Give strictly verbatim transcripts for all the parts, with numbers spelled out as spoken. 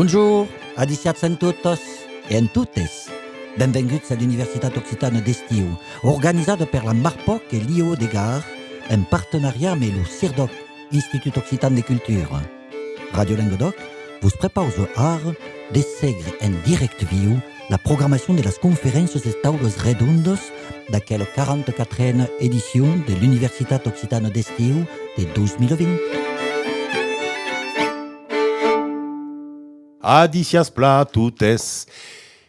Bonjour, adissiatz en totas e en totes. Benvenguts a l'Universitat Occitana d'Estiu, organizada per la MARPOC e l'I O de Gard, en partenariat amb lo CIRDOC, Institut Occitan de Cultura. Ràdio Lengadòc vos prepausa ara de segre en dirècte viu la programacion de las conferéncias e taulas redondas d'aquela quaranta-quatrena edicion de l'Universitat Occitana d'Estiu de dos mila vint. Adissiatz plan totes.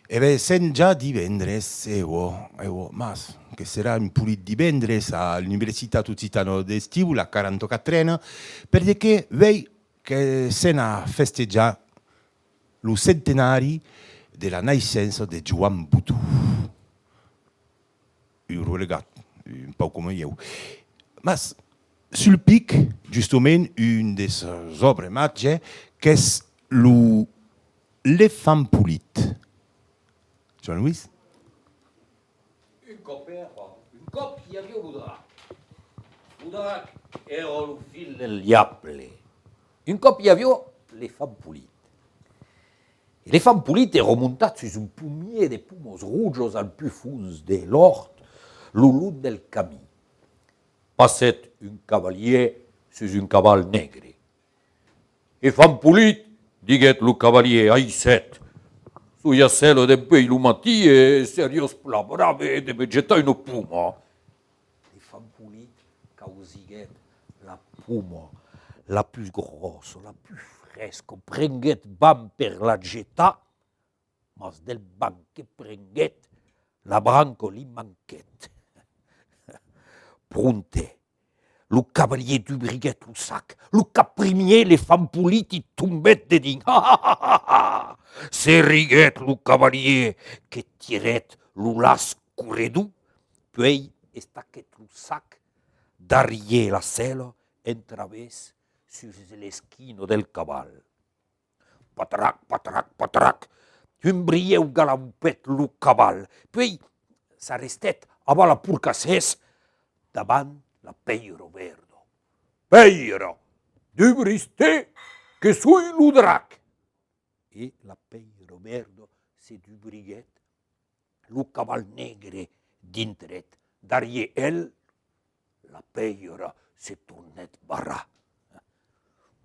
E ben, sèm ja divendres, e ò, e ò, mas que serà un polit divendres a l'Universitat Occitana d'Estiu, la quaranta-quatrena, per de que vei que sèm a festejar lo centenari de la naissença de Joan Bodon. Un relegat, un pauc coma ieu. Mas, sul pic, justament, un de sas òbres màger, qu'es lo L'Efant Polit. Joan Loís? Un còp èra, un còp i aviá lo drac. Lo drac èra lo filh del diable. Un còp i aviá l'Efant Polit. E l'Efant Polit èra montat sus un pomièr de pomas rojas al pus fons de l'òrt, lo long del camin. Passèt un cavalièr sus un caval negre. Efant Polit, diguèt lo cavalièr, aissètz. Soi a sèla dempuèi lo matin e seriás plan brave de me getar una poma. L'Efant Polit causiguèt la poma la pus gròssa, la pus fresca, prenguèt vent per la getar, mas del vent que prenguèt, la branca li manquèt. Prompte, lo cavalièr dubriguèt lo sac, lo cap primièr l'Efant Polit i tombèt dedins. Se riguèt lo cavalièr que tirèt lo laç corredor, puèi estaquèt lo sac darrièr la sèla en travèrs sus l'esquina del caval. Patrac, patrac, patrac! Un brieu galaupèt lo caval, puèi s'arrestèt aval la Porcassés davant la pèira verda. Pèira, dubrís-te que soi lo drac! E la pèira verda se dubriguèt. Lo caval negre dintrèt darrièr el, la pèira se tornèt barrar.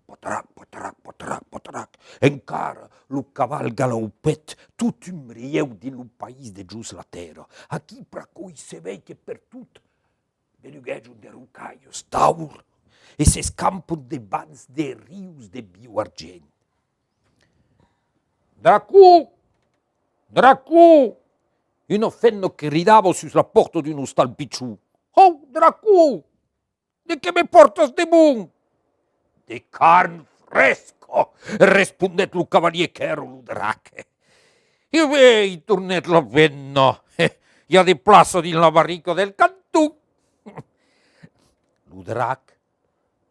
Patrac, patrac, patrac, patrac. Encara lo caval galaupèt tot un brieu dins lo país de jos la tèrra. Aquí pr'aquò's se vei que pertot beluguejan de rocalhas d'aur e s'escampan de bancs de rius de viu argent. Dracon! Dracon! Una femna cridava sus la pòrta d'un ostal pichon. Ò, Dracon! De qué me pòrtas de bon? De carn fresca, respondèt lo cavalièr qu'èra lo drac. E uèi, tornèt la femna, i a de plaça dins la barrica del canton. Lo drac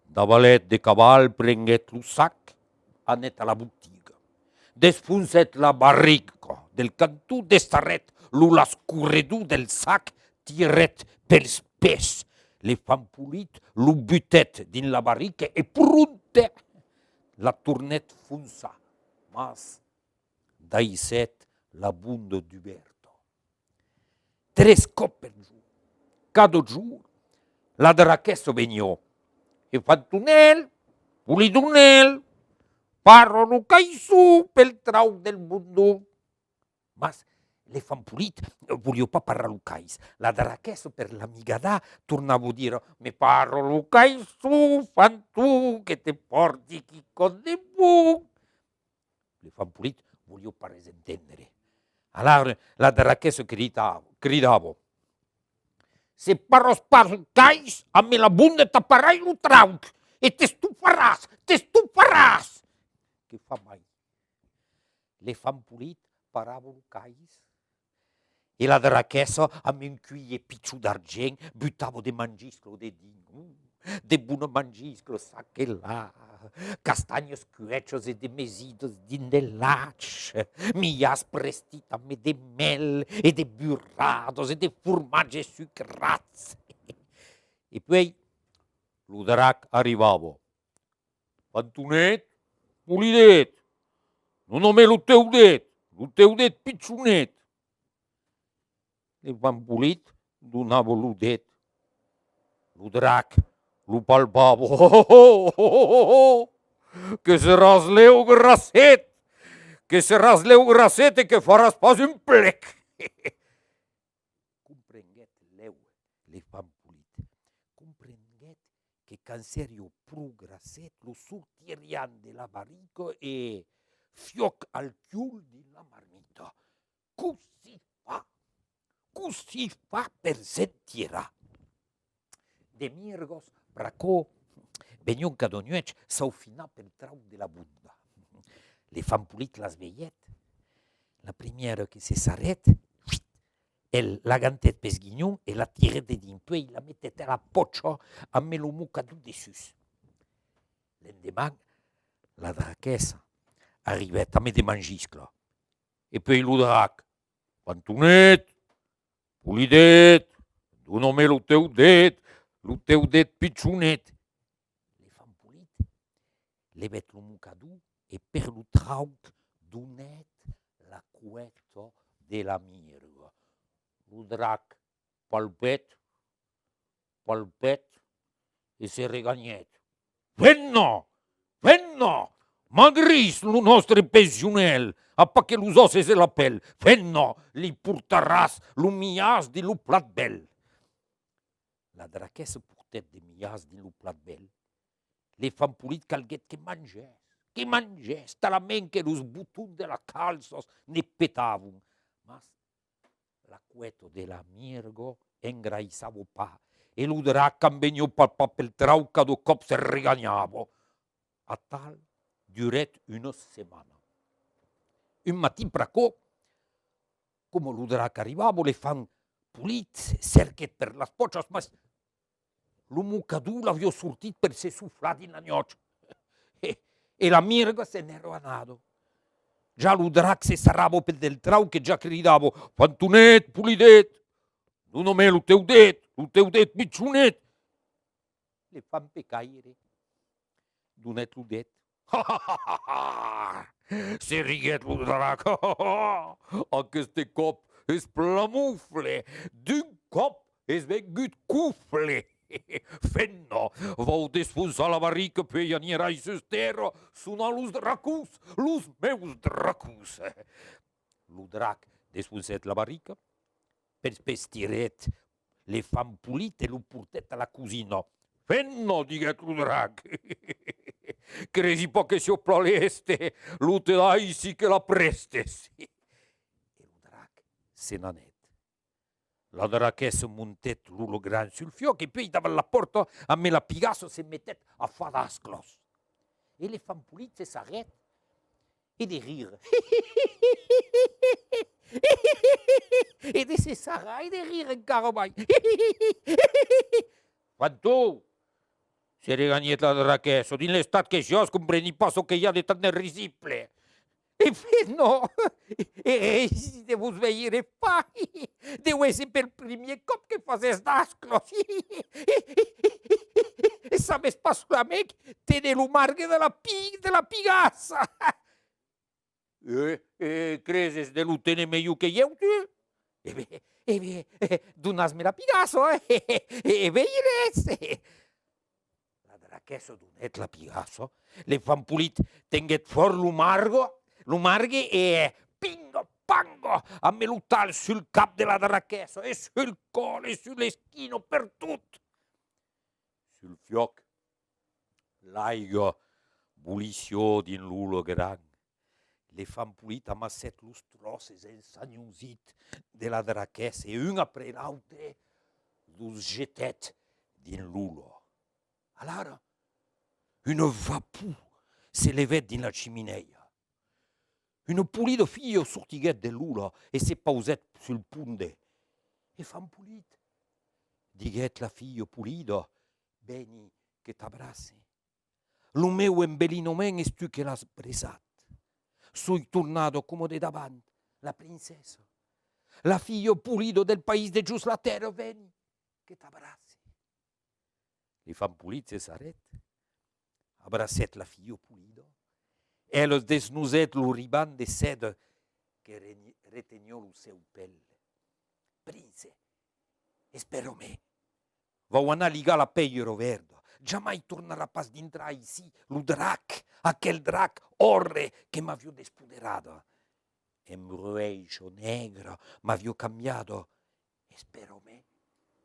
davalèt de caval, prenguèt lo sac, anèt a la botiga. Desfonsèt la barrica del canton, destarrèt lo laç corredor del sac, tirèt pels pès l'Efant Polit, lo butèt dins la barrica e prompte la tornèt fonsar, mas daissèt la bonda dubèrta. Tres còps per jorn, cada jorn, la draquessa veniá: Efantonèl, Polidonèl, para lo caisson pel trauc del bondon. Mas l'Efant Polit voliá pas parar lo cais. La draquessa, per l'amigadar, tornava dire: Me para lo caisson, fanton, que te pòrti quicòm de bon. L'Efant Polit voliá pas res entendre. Alara la draquessa cridava, cridava: Se paras pas lo cais, amb la bonda taparai lo trauc e t'estofaràs, t'estofaràs! Que fa mai? L'Efant Polit parava lo cais e la draquessa, amb un cuilhèr pichon d'argent, butava de mangiscla dedins. Uh, de bona mangiscla, çaquelà, castanhas cuèchas e demesidas dins de lach, milhàs prestit amb de mèl e de burradas e de formatges sucrats. E puèi lo drac arribava. Fantonet, Polidet, Dona-me lo teu det, lo teu det pichonet. L'enfant polit donava lo det. Lo drac lo palpava. Oh, oh, oh, oh, oh, oh! Que seràs lèu grasset! Que seràs lèu grasset e que faràs pas un plec! Comprenguèt lèu l'enfant polit. Comprenguèt que quand seriá pro grasset, lo sortirián de la barrica e fiòc al cul dins la marmita. Cossí far? Cossí far per s'entirar? De miergas, pr'aquò, venián cada nuèch s'aufinar pel trauc de la bonda. L'enfant polit las veièt. La primièra que se sarrèt, el l'agantèt pels guinhons e la tirèt dedins, puèi la metèt a la pòcha amb lo mocador dessús. L'endeman, la draquessa arribèt amb de mangiscla. E puèi lo drac: Fantonet, polidet, dona-me lo teu det, lo teu det pichonet. L'enfant polit levèt lo mocador e per lo trauc donèt la coeta de la mierga. Lo drac palpèt, palpèt e se reganhèt. Femna! Femna! Magrís lo nòstre pensionèl, a pas que los òsses e la pèl. Femna, li portaràs lo milhàs dins lo plat bèl. La draquessa portèt de milhàs dins lo plat bèl. L'enfant polit calguèt que mangèsse, que mangèsse, talament que los botons de las calças ne petavan. Mas la coeta de la mierga engraissava pas, e lo drac, quand veniá palpar pel trauc, cada còp se reganhava. Atal durèt una setmana. Un matin pr'aquò, coma lo drac arribava, l'enfant polit cerquèt per las pòchas, mas lo mocador l'aviá sortit per se soflar dins la nuòch. E, e la mierga se n'èra anada. Ja lo drac se sarrava pel del trauc e ja cridava: Fantonet, polidet, dona-me lo teu det, lo teu det pichonet. L'enfant pecaire donèt lo det. Se riguèt lo drac. Aqueste còp es plan mufle. D'un còp es vengut cufle. Femna, vau desfonsar la barrica, puèi anirai sus tèrra sonar los dracons, los meus dracons. Lo drac desfonsèt la barrica, pes pes tirèt l'enfant polit e lo portèt a la cosina. Femna, diguèt lo drac, cresi pas que siá plan lèste, lo te daissi que l'aprèstes. E lo drac se n'anèt. La draquessa montèt lo logrant sul fiòc e puèi davant la pòrta, amb la pigassa, se metèt a far d'asclas. E l'enfant polit se sarrèt e de rire. E de se sarrar e de rire encara mai. Fanton, se reganhèt la draquessa, dins l'estat que siás, compreni pas çò que i a de tan de risible. E femna, e reisi de vos veire far. Deu èsser pel primièr còp que fasètz d'asclas. E sabètz pas solament téner lo margue de la pi-, de la pigassa. E, e creses de lo téner melhor que ieu, tu? E ben, e ben, e, donatz-me la pigassa, e, e, e veiretz. La draquessa donèt la pigassa, l'enfant polit tenguèt fòrt lo margue, lo margue e, pinga, panga, amb lo talh sul cap de la draquessa, e sul còl, e sus l'esquina, pertot. Sul fiòc, l'aiga bolissiá dins lo logrant. L'enfant polit amassèt los tròces ensanhosits de la draquessa e, un après l'autre, los jetèt dins l'ola. Alara, una vapor se levèt dins la chiminèia. Una polida filha sortiguèt de l'ola e se pausèt sul ponde. Enfant polit, diguèt la filha polida, veni que t'abrace. Lo meu embelinament es tu que l'as bresat. Soi tornada coma de davant, la princessa, la filha polida del país de jos la tèrra, veni que t'abrace. L'enfant polit se sarrèt, abracèt la filha polida elas desnosèt lo riban de seda que re-, reteniá lo seu pèl. Prince, espèra-me. Vau anar ligar la pèira verda. Jamai tornarà pas dintrar aicí lo drac, aquel drac òrre que m'aviá despoderada. Embruèisha negra m'aviá cambiada. Espèra-me,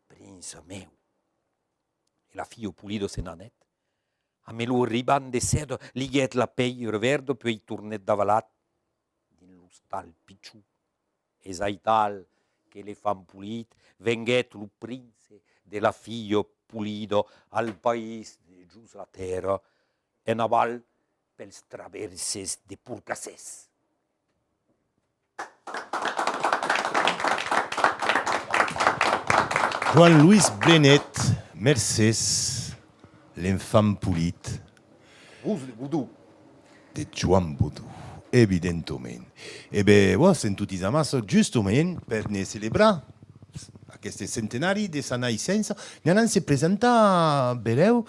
prince meu. E la filha polida se n'anèt. Amb lo riban de seda liguèt la pèira verda, puèi tornèt davalar dins l'ostal pichon. Es aital que l'enfant polit venguèt lo prince de la filha polida al país de jos la tèrra, en aval pels travèrses de Porcassés. Joan Loís Blenet, mercés, l'enfant polit. Vos de Bodon. De Joan Bodon, evidentament. E ben, vos, en totis amassa, justament, per ne celebrar aqueste centenari de sa naissença, n'anam se presentar, belèu,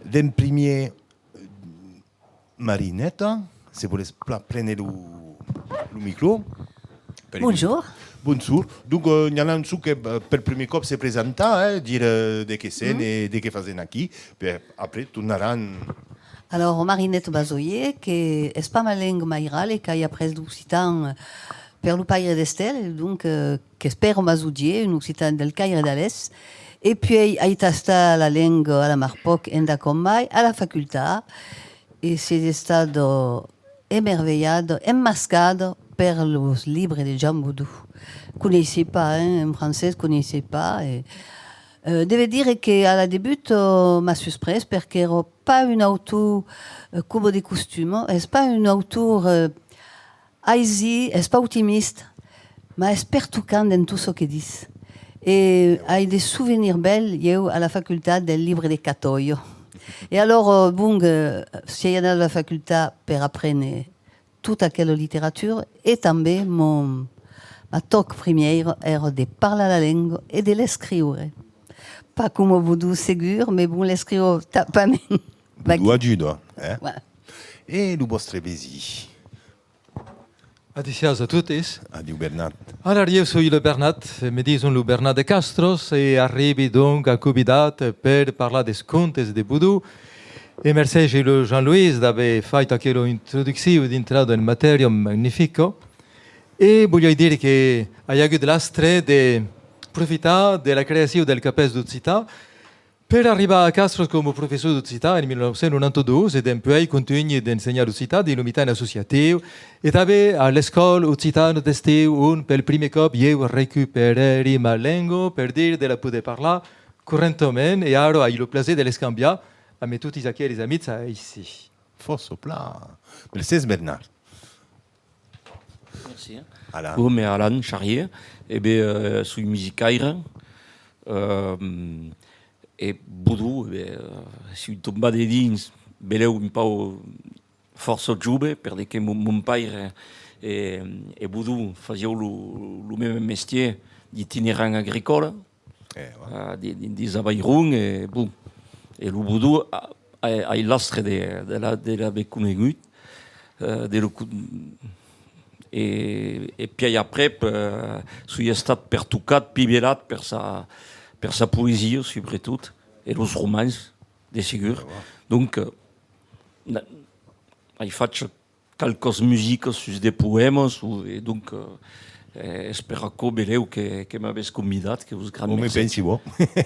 d'en primièr, Marineta, se volètz pla-, prene lo, lo micro. Per Bonjour. Bonjour. Donc, euh, n'anam sonque, euh, pel primièr còp se presentar, eh, dire, euh, de que sèm e de que fasèm aquí. Puèi, après, tornaram. Alors, Marinette Bazoyer, que es pas ma lenga mairala, qu'ai aprés l'occitan, euh, per lo paire d'Estelle, donc, euh, qu'espèra m'ajudar, un occitan del Caire d'Alès. E puèi ai tastat la lenga a la Marpòc endacòm mai, a la facultat, e soi estada emervelhada, emmascada per los libres de Joan Bodon. Coneissi pas, hein, en francés coneissi pas. E, euh, deve dire que a la debuta, euh, m'a susprés perque èra pas un autor, euh, coma de costuma, es pas un autor, euh, aisit, es pas optimista, mas es pertocant en tot çò que ditz. E ai de sovenirs bèls, ieu, a la facultat del libre de Catòia. E alòra, bon, euh, soi anada a la facultat per aprene tota aquela literatura e tanben mon, ma tòca primièra èra de parlar la lenga e de l'escriure. Pas coma Bodon segur, mas bon, l'escriure ta-, pas mens. Vaquí. Lo ajuda, eh? Voilà. E lo vòstre vesin? Adissiatz a totes. Adiu, Bernat. Alara, ieu soi lo Bernat, me dison lo Bernat de Castros, e arribi donc a convidat per parlar dels contes de Bodon. E mercegi lo Jean-Louis d'aver fait aquela introduccion d'intrada en matèria magnifica. E voliái dire que ai agut l'astre de profitar de la creacion del CAPES d'occitan per arribar a Castros coma professor d'occitan en mila nòu cents nonanta dos e dempuèi contunhi d'ensenhar l'occitan dins lo mitan associatiu e tanben a l'Escòla Occitana d'Estiu, ont pel primièr còp ieu recuperèri ma lenga, per dire, de la poder parlar correntament, e ara ai lo plaser de l'escambiar amb totis aqueles amics aicí. Fòrça plan. Mercés, Bernat. Merci, eh. Alan. Bon, me Alan Charrier, e ben, euh, soi musicaire, euh, e Bodon, e ben, euh, soi tombat dedins, belèu un pauc fòrça jove, per de que mon, mon paire e, e Bodon fasián lo, lo mème mestièr d'itinerant agricòla. Eh, ouais. Ah, di-, di-, dins Avairon, e, bon, e lo Bodon, a, a, ai l'astre de, de la, de l'aver conegut, eh, de lo co-, e, e pièi aprèp, eh, soi estat pertocat, pivelat per sa, per sa poesia, subretot, e los romans, de segur. Eh, ouais. Donc, eh, na-, ai fach qualquas musicas sus de poèmas, o, e donc, eh, eh, es per aquò, belèu, que, que m'avètz convidat, que vos gran mercés. Ò, me pensi, bon.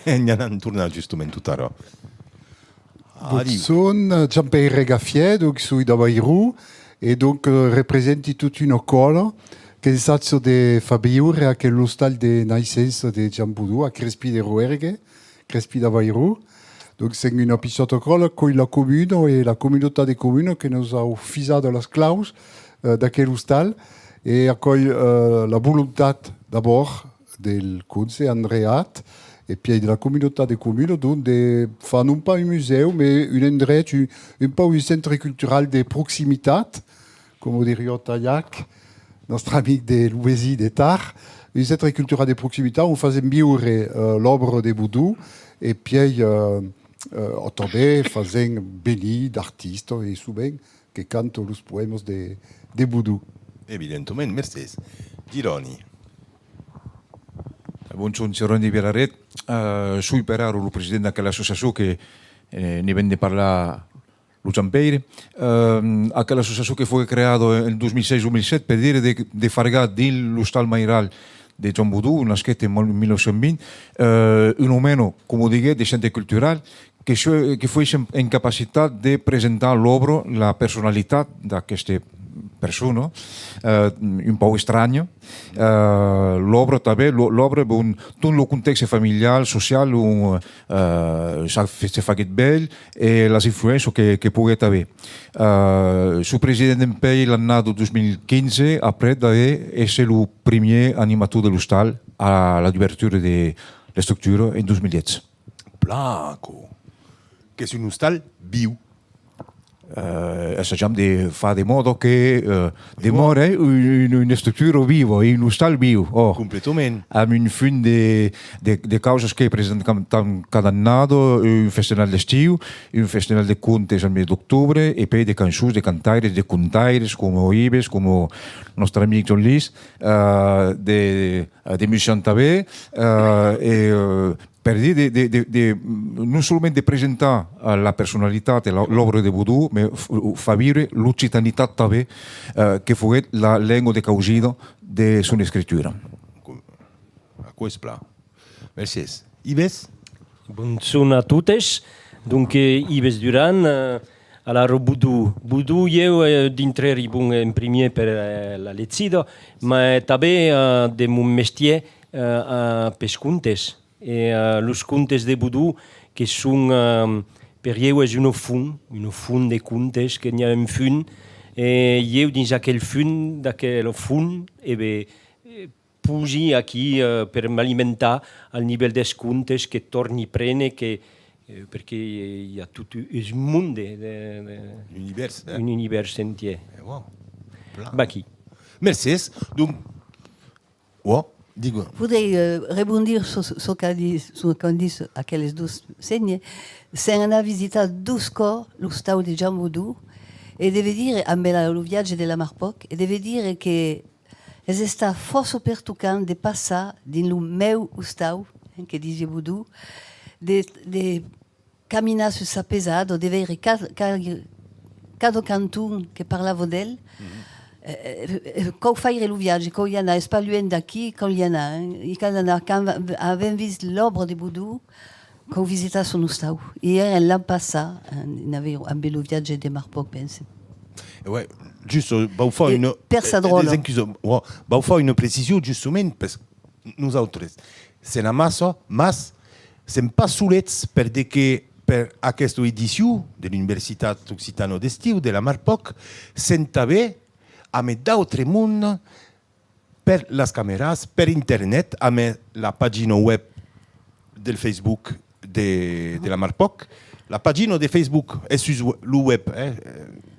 N'anam tornar justament totara. Adiu. Bon, soi Jean-Pierre Gaffier, donc soi d'Avairon, e donc, eh, representi tota una còla qu'ensaja de far viure aquel ostal de naissença de Joan Bodon a Crespin de Roergue, Crespin d'Avairon. Donc, sèm una pichòta còla, qu'es la comuna e la comunautat de comuna que nos an fisat las claus, eh, d'aquel ostal. E aquò's, eh, la volontat d'abòrd del conse André At, e pièi de la comunautat de comuna, donc, de far non pas un musèu, mas un endrech, un, un pauc un centre cultural de proximitat, coma diriá Taiac, nòstre amic de lo vesin de Tarn, un centre cultural de proximitat ont fasèm viure, eh, l'òbra de Bodon, e pièi, eh, eh, atanben fasèm venir d'artistas e sovent que canta los poèmas de, de Bodon. Evidentament, mercés. Giròni. Bonjorn, Giròni Vilaret. Eh, soi per ara lo president d'aquela associacion que, eh, ne ven de parlar lo Jean-Pèire. Eh, aquela associacion que foguèt creada en dos mil sièis dos mil sèt per dire de, de fargar dins l'ostal mairal de Joan Bodon, nasquèt en mil nòu cents vint, eh, un omeno, coma diguèt, de centre cultural, que, se- que foguèsse en, en capacitat de presentar l'òbra, la personalitat d'aquesta persona, eh, un pauc estranha, eh, l'òbra tanben, lo- l'òbra, bon, tot lo contèxt familial, social, on, eh, se, se faguèt bèl, e las influéncias que, que poguèt aver. Eh, soi president dempuèi l'annada dos mil quinze, après d'aver èsser lo primièr animator de l'ostal a la dubertura de l'estructura en dos mil dètz. Plan, aquò. Qu'es un ostal viu. Eh, assajam de far de mòde que, eh, demòre un, un, una estructura viva, un ostal viu, ò. Completament. Amb un fum de, de, de causas que presentam cada annada, un festenal d'estiu, un festenal de contes al mes d'octobre, e pèi de cançons de cantaires, de contaires, coma Ives, coma nòstre amic John Lis, eh, de, de musicians tanben, eh, e, eh, per dire de, de, de, de, non solament de presentar, eh, la personalitat e la, l'òbra de Bodon, mas f-, far viure l'occitanitat tanben, eh, que foguèt la lenga de causida de son escritura. Aquò es plan. Mercés. Ives? Bonjorn a totes. Donc, eh, Ives Duran, eh, alara Bodon. Bodon, ieu, eh, dintrèri, bon, en primièr per, eh, la legida, mas tanben, eh, de mon mestièr, eh, eh, pels contes. E, eh, los contes de Bodon, que son, eh, per ieu es una font, una font de contes, que n'i a un fum, e ieu dins aquel fum, d'aquela font, e ben, eh, posi aquí, eh, per m'alimentar al nivèl dels contes que torni prene, que, eh, perque i a tot un monde de, de, de... Un univèrs, eh? Un univèrs entièr. E wow. Plan. Vaquí. Mercés. Donc, Ò, diga. Voudrei, eh, rebondir sus çò qu'a dit, çò qu'an dit aqueles dos sénhers. Sèm anats visitar dos còps l'ostau de Joan Bodon e deve dire, ambe la, lo viatge de la Marpòc, e deve dire que es estat fòrça pertocant de passar dins lo meu ostau, eh, que disiá Bodon, de, de caminar sus sa pesada, de veire ca-, ca-, cada canton que parlava d'el. Eh, eh, eh, cau faire lo viatge, cau i anar, es pas luènh d'aquí, cau i anar, eh. I cal anar, quand avèm vist l'òbra de Bodon, cau visitar son ostau. I èrem l'an passat, eh, en aver, ambe lo viatge de Marpòc, pense. E ouais, just, eh, vau far una, per sa eh, dròlla. Des excuses, ouais, vau far una precision, justament, parce que nosautres, sèm amassa, mas sèm pas solets, per de que per aquesta edicion de l'Universitat Occitana d'Estiu de la Marpòc, sèm tanben amé d'autre monde per las camèras, per internet, amé la pagina web del Facebook de, de la Marpòc. La pagina de Facebook es sus we-, lo web, eh,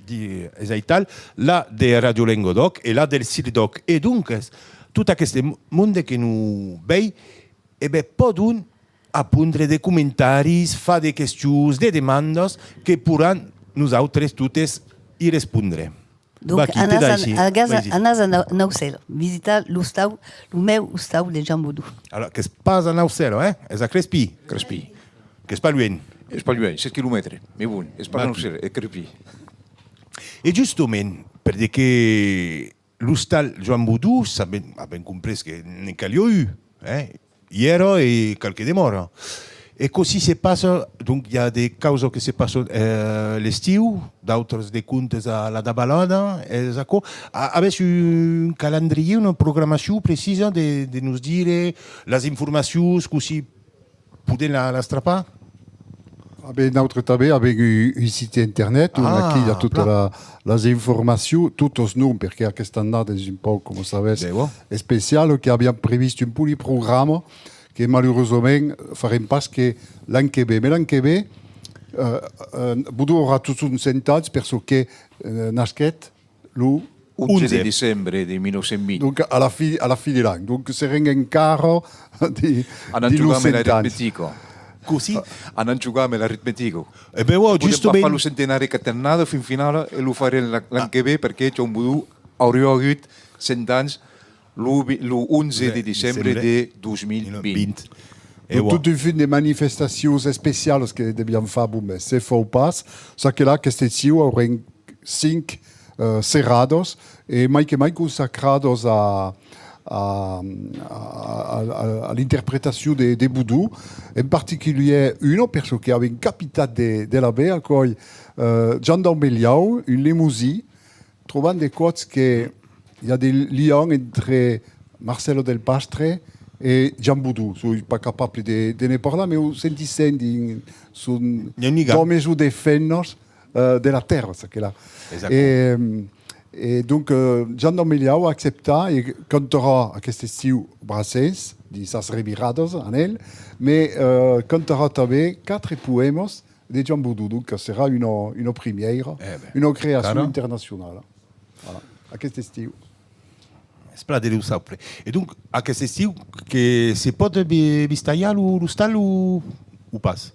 di-, es aital, la de Ràdio Lengadòc e la del CIRDÒC. E doncas, tot aqueste mo-, monde que nos vei, e ben, pòdon apondre de comentaris, far de questions, de demandas, que poràn nosautres totes i respondre. Donc, vaquí, te anatz a, daissi, anatz a, vaquí. Anatz a Nau-, Naucèla, visitar l'ostau, lo meu ostau de Joan Bodon. Alors, qu'es pas a Naucèla, eh? Es a Crespin. Crespin. Qu'es pas luènh. Es pas luènh, sèt quilomètres. Mais bon, es pas Naucèla, es Crespin. E justament, per de que l'ostal Joan Bodon, sabèm, avèm comprés que ne caliá un, eh? I èra e cal que demòra. E cossí se passa, donc, i a de causas que se passan, eh, l'estiu, d'autras de contes a la davalada, es aquò. A-, avètz un calendrièr, una programacion precisa de, de nos dire las informacions, cossí podèm la, las trapar? Ah ben, nautres tanben avèm un, un site internet ont aquí i a totas la, las informacions, totas non, perque aquesta annada es un pauc, coma sabètz, especiala, que aviam previst un polit programa que malurosament farem pas que l'an que ven. Mas l'an que ven, eh, eh, Bodon aurà totjorn cent ans per çò que, eh, nasquèt lo onze de decembre de mil nòu cents vint. Donc, a la fin, a la fin de l'an. Donc, serem encara dins, dins los cent ans. Anam jogar amb l'aritmetica. Cossí? Anam jogar amb l'aritmetica. E ben, ouais, justament. Podem pas far lo centenari questa annada, fin finala, e lo farem l'an, l'an que ve, perque Joan Bodon auriá agut cent ans lo vi-, lo onze de decembre de dos mil vint. E donc, tot un fum de manifestacions especialas que deviam far, bon, mès se fau pas, çaquelà, aqueste estiu aurem cinc, eh, seradas, e mai que mai consacradas a, a, a, a, a l'interpretacion de, de Bodon, en particulièr una, per çò que avèm capitat de, de l'aver, aquò's, eh, Jan Daumelhau, un lemosin, trobam de còps que i a de liams entre Marcelo Delpastre e Jan Bodon. Soi pas capable de, de ne parlar, mès o sentissèm dins son... N'i a un ligam. D'òmes o de femnas, eh, de la tèrra, çaquelà. Exacte. E, e donc, eh, Jan Daumelhau a acceptat e cantarà aqueste estiu Brassens, dins sas reviradas, amb el, mès, eh, cantarà tanben quatre poèmas de Joan Bodon, donc serà una, una primièra, una creacion internacionala. Voilà, aqueste estiu. Es plan de lo saupre. E donc, aqueste estiu, que se pòt vi-, vistalhar lo, l'ostal o, o pas?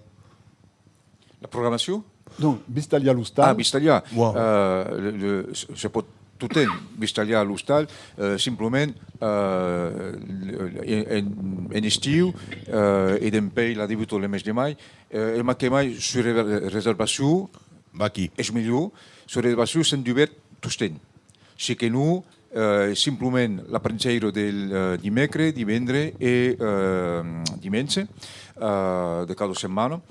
La programacion? Non, vistalhar l'ostal. Ah, vistalhar. Ouais. Euh, le, le, se, se pòt tot temps vistalhar l'ostal, euh, simplament, euh, le, en, en, en estiu, euh, e dempuèi la debuta del mes de mai, euh, e mai que mai sus re-, reservacion, vaquí, es melhor, sus reservacion sèm dubèrt tostemps. Se que non, eh, simplament la prangièira del, eh, dimècres, divendres e, eh, dimenge, eh, de cada setmana.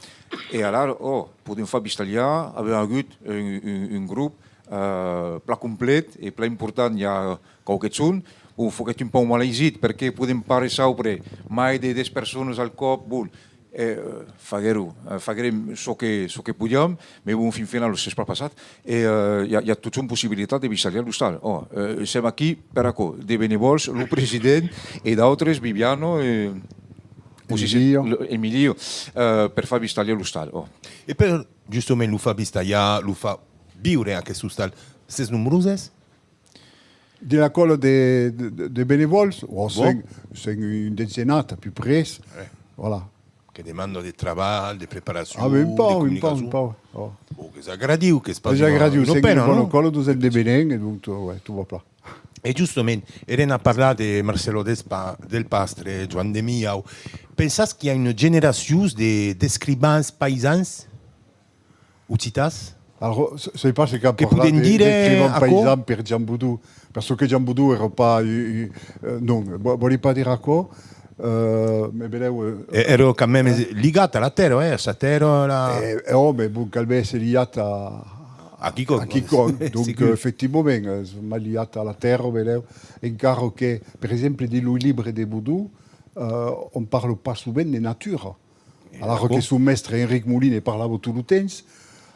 E alara, ò, podèm far vistalhar, avèm agut un, un, un grop, eh, plan complet e plan important i a quauques jorns. Bon, foguèt un pauc malaisit, perque podèm pas reçaupre mai de dètz personas al còp, bon, e, eh, faguèron, eh, faguèrem çò que, çò que podiam, mès bon, fin finala, s'es pas passat. E, eh, i a, i a totjorn possibilitat de vistalhar l'ostal. Ò, eh, sèm aquí per aquò, de benevòls, lo president e d'autres, Viviano, e, Emilio. Emilio, eh, per far vistalhar l'ostal. Ò. E per, justament, lo far vistalhar, lo far viure aqueste ostal, sètz nombroses? De la còla de, de, de benevòls, ò, sèm, sèm un detzenat, a peu près. Voilà. Que demanda de trabalh, de preparacion, de comunicacion. Ah, ben, un pauc, un pauc, un pauc. Ò, qu'es agradiu, qu'es pas una, una pena, non? Sèm una bòna còla, dusèm de benenc, e donc, tot, ouais, tot va plan. E justament, èrem a parlar de Marcelo Despa-, Delpastre, Joan Daumelhau. Pensatz qu'i a una generacion de, d'escrivans païsans occitans? Alors, se, sai pas se cal parlar de, d'escrivan païsan per Joan Bodon, per çò que Joan Bodon èra pas, eh, eh, non, vo-, vòli pas dire aquò, eh, mès belèu, eh, èra quand même ligat a la tèrra, eh, a sa tèrra, la... Eh, eh, ò, mès bon, cal ben èsser liat a, a quicòm, a quicòm. Donc, eh, efectivament, eh, mai liat a la tèrra, belèu, encara que, per exemple, dins lo libre de Bodon, eh, on parla pas sovent de natura. Alara que son mèstre Enric Molin ne parlava tot lo temps,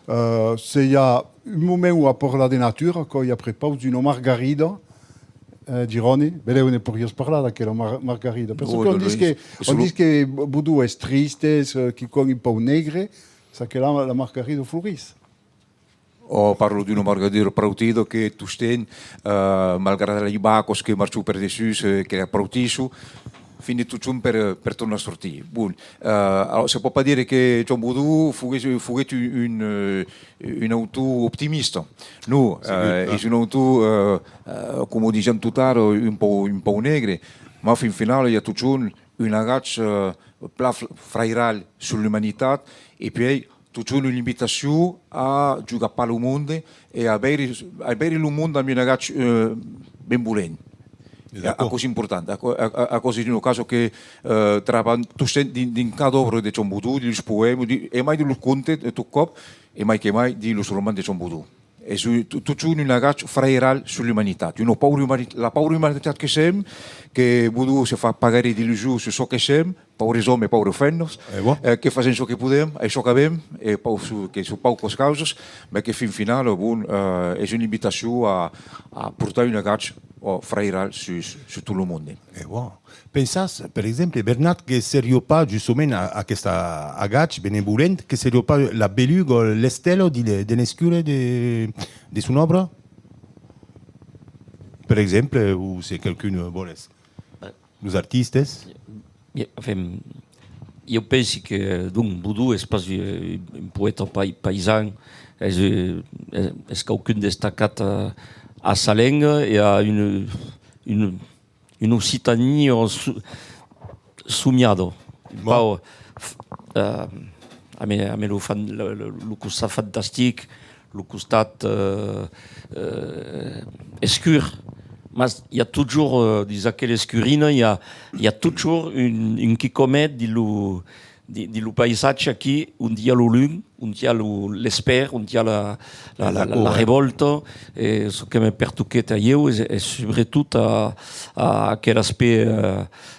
eh, se i a un moment ont a parlar de natura, aquò's après pauc d'una margarida, eh, Giròni, belèu ne poiriás parlar d'aquela mar-, margarida. Perçò que on ditz que, on ditz que Bodon es triste, es, eh, quicòm un pauc negre, çaquelà la margarida florís. Ò, parlo d'una margarida prautida que tostemp, eh, malgrat las vacas que marchan per dessús, eh, que la prautisson, finís totjorn per, per tornar sortir. Bon, eh, alors, se pòt pas dire que Joan Bodon foguèt, foguèt un, un, eh, un autor optimista. Non, eh, es un autor, eh, eh, coma disiam totara, un pauc, un pauc negre, mas fin finala i a totjorn un agach, eh, plan fr-, frairal sus l'umanitat, e puèi totjorn una invitacion a jugar pas lo monde e a veire, a veire lo monde amb un agach, eh, benvolent. E aquò's important. Aquò, a-, a-, aquò's una causa que, eh, trabalham tostemps dins, dins cada òbra de Joan Bodon, dins los poèmas, di-, e mai dins los contes, de tot còp, e mai que mai dins los romans de Joan Bodon. Es un, to-, totjorn un agach frairal sus l'umanitat. Una paura umani-, la paura umanitat que sèm, que Bodon se fa pas gaire d'illusions sus çò que sèm, paures òmes e pauras femnas, eh, que fasèm çò que podèm, e çò qu'avèm, e pau-, su-, que son paucas causas, mas que fin finala, bon, eh, es una invitacion a, a portar un agach, ò, frairal sus, sus tot lo monde. E bon. Pensatz, per exemple, Bernat, que seriá pas justament a-, aqueste agach benevolent, que seriá pas la beluga, l'estèla de, de l'escura de, de son òbra? Per exemple, o se qualqu'un vòles. Los artistes? Bien, enfin, ieu pensi que, donc, Bodon es pas, eh, un poèta pai-, paisan, es, eh, es, es quauqu'un destacat a, a sa lenga e a una, una, una Occitània so-, somiada. Un pauc, f-, eh, amb, amb lo fan-, lo, lo, lo costat fantastic, lo costat, eh, eh, escur. Mas i a totjorn, eh, dins aquela escurina, i a, i a totjorn un, un quicòmet dins lo, di-, dins lo paisatge aquí, ont i a lo lum, ont i a lo, l'espèr, ont i a la, la, la, la, la revòlta. E çò que me pertoquèt a ieu es, es subretot a, a aquel aspèct,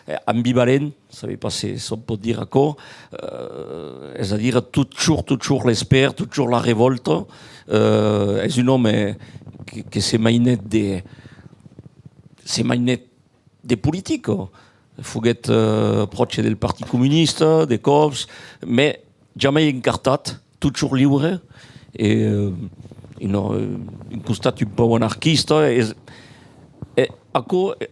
eh, ambivalent, sabi pas se, se pòt dire aquò, eh, es a dire, totjorn, totjorn l'espèr, totjorn la revòlta. Eh, es un òme que, que se mainèt de, se mainèt de politica. Foguèt, eh, pròche del Partit Comunista, de còps, mès jamai encartat, totjorn liure, e, eh, un, eh, un costat un pauc anarquista, e, e aquò, eh,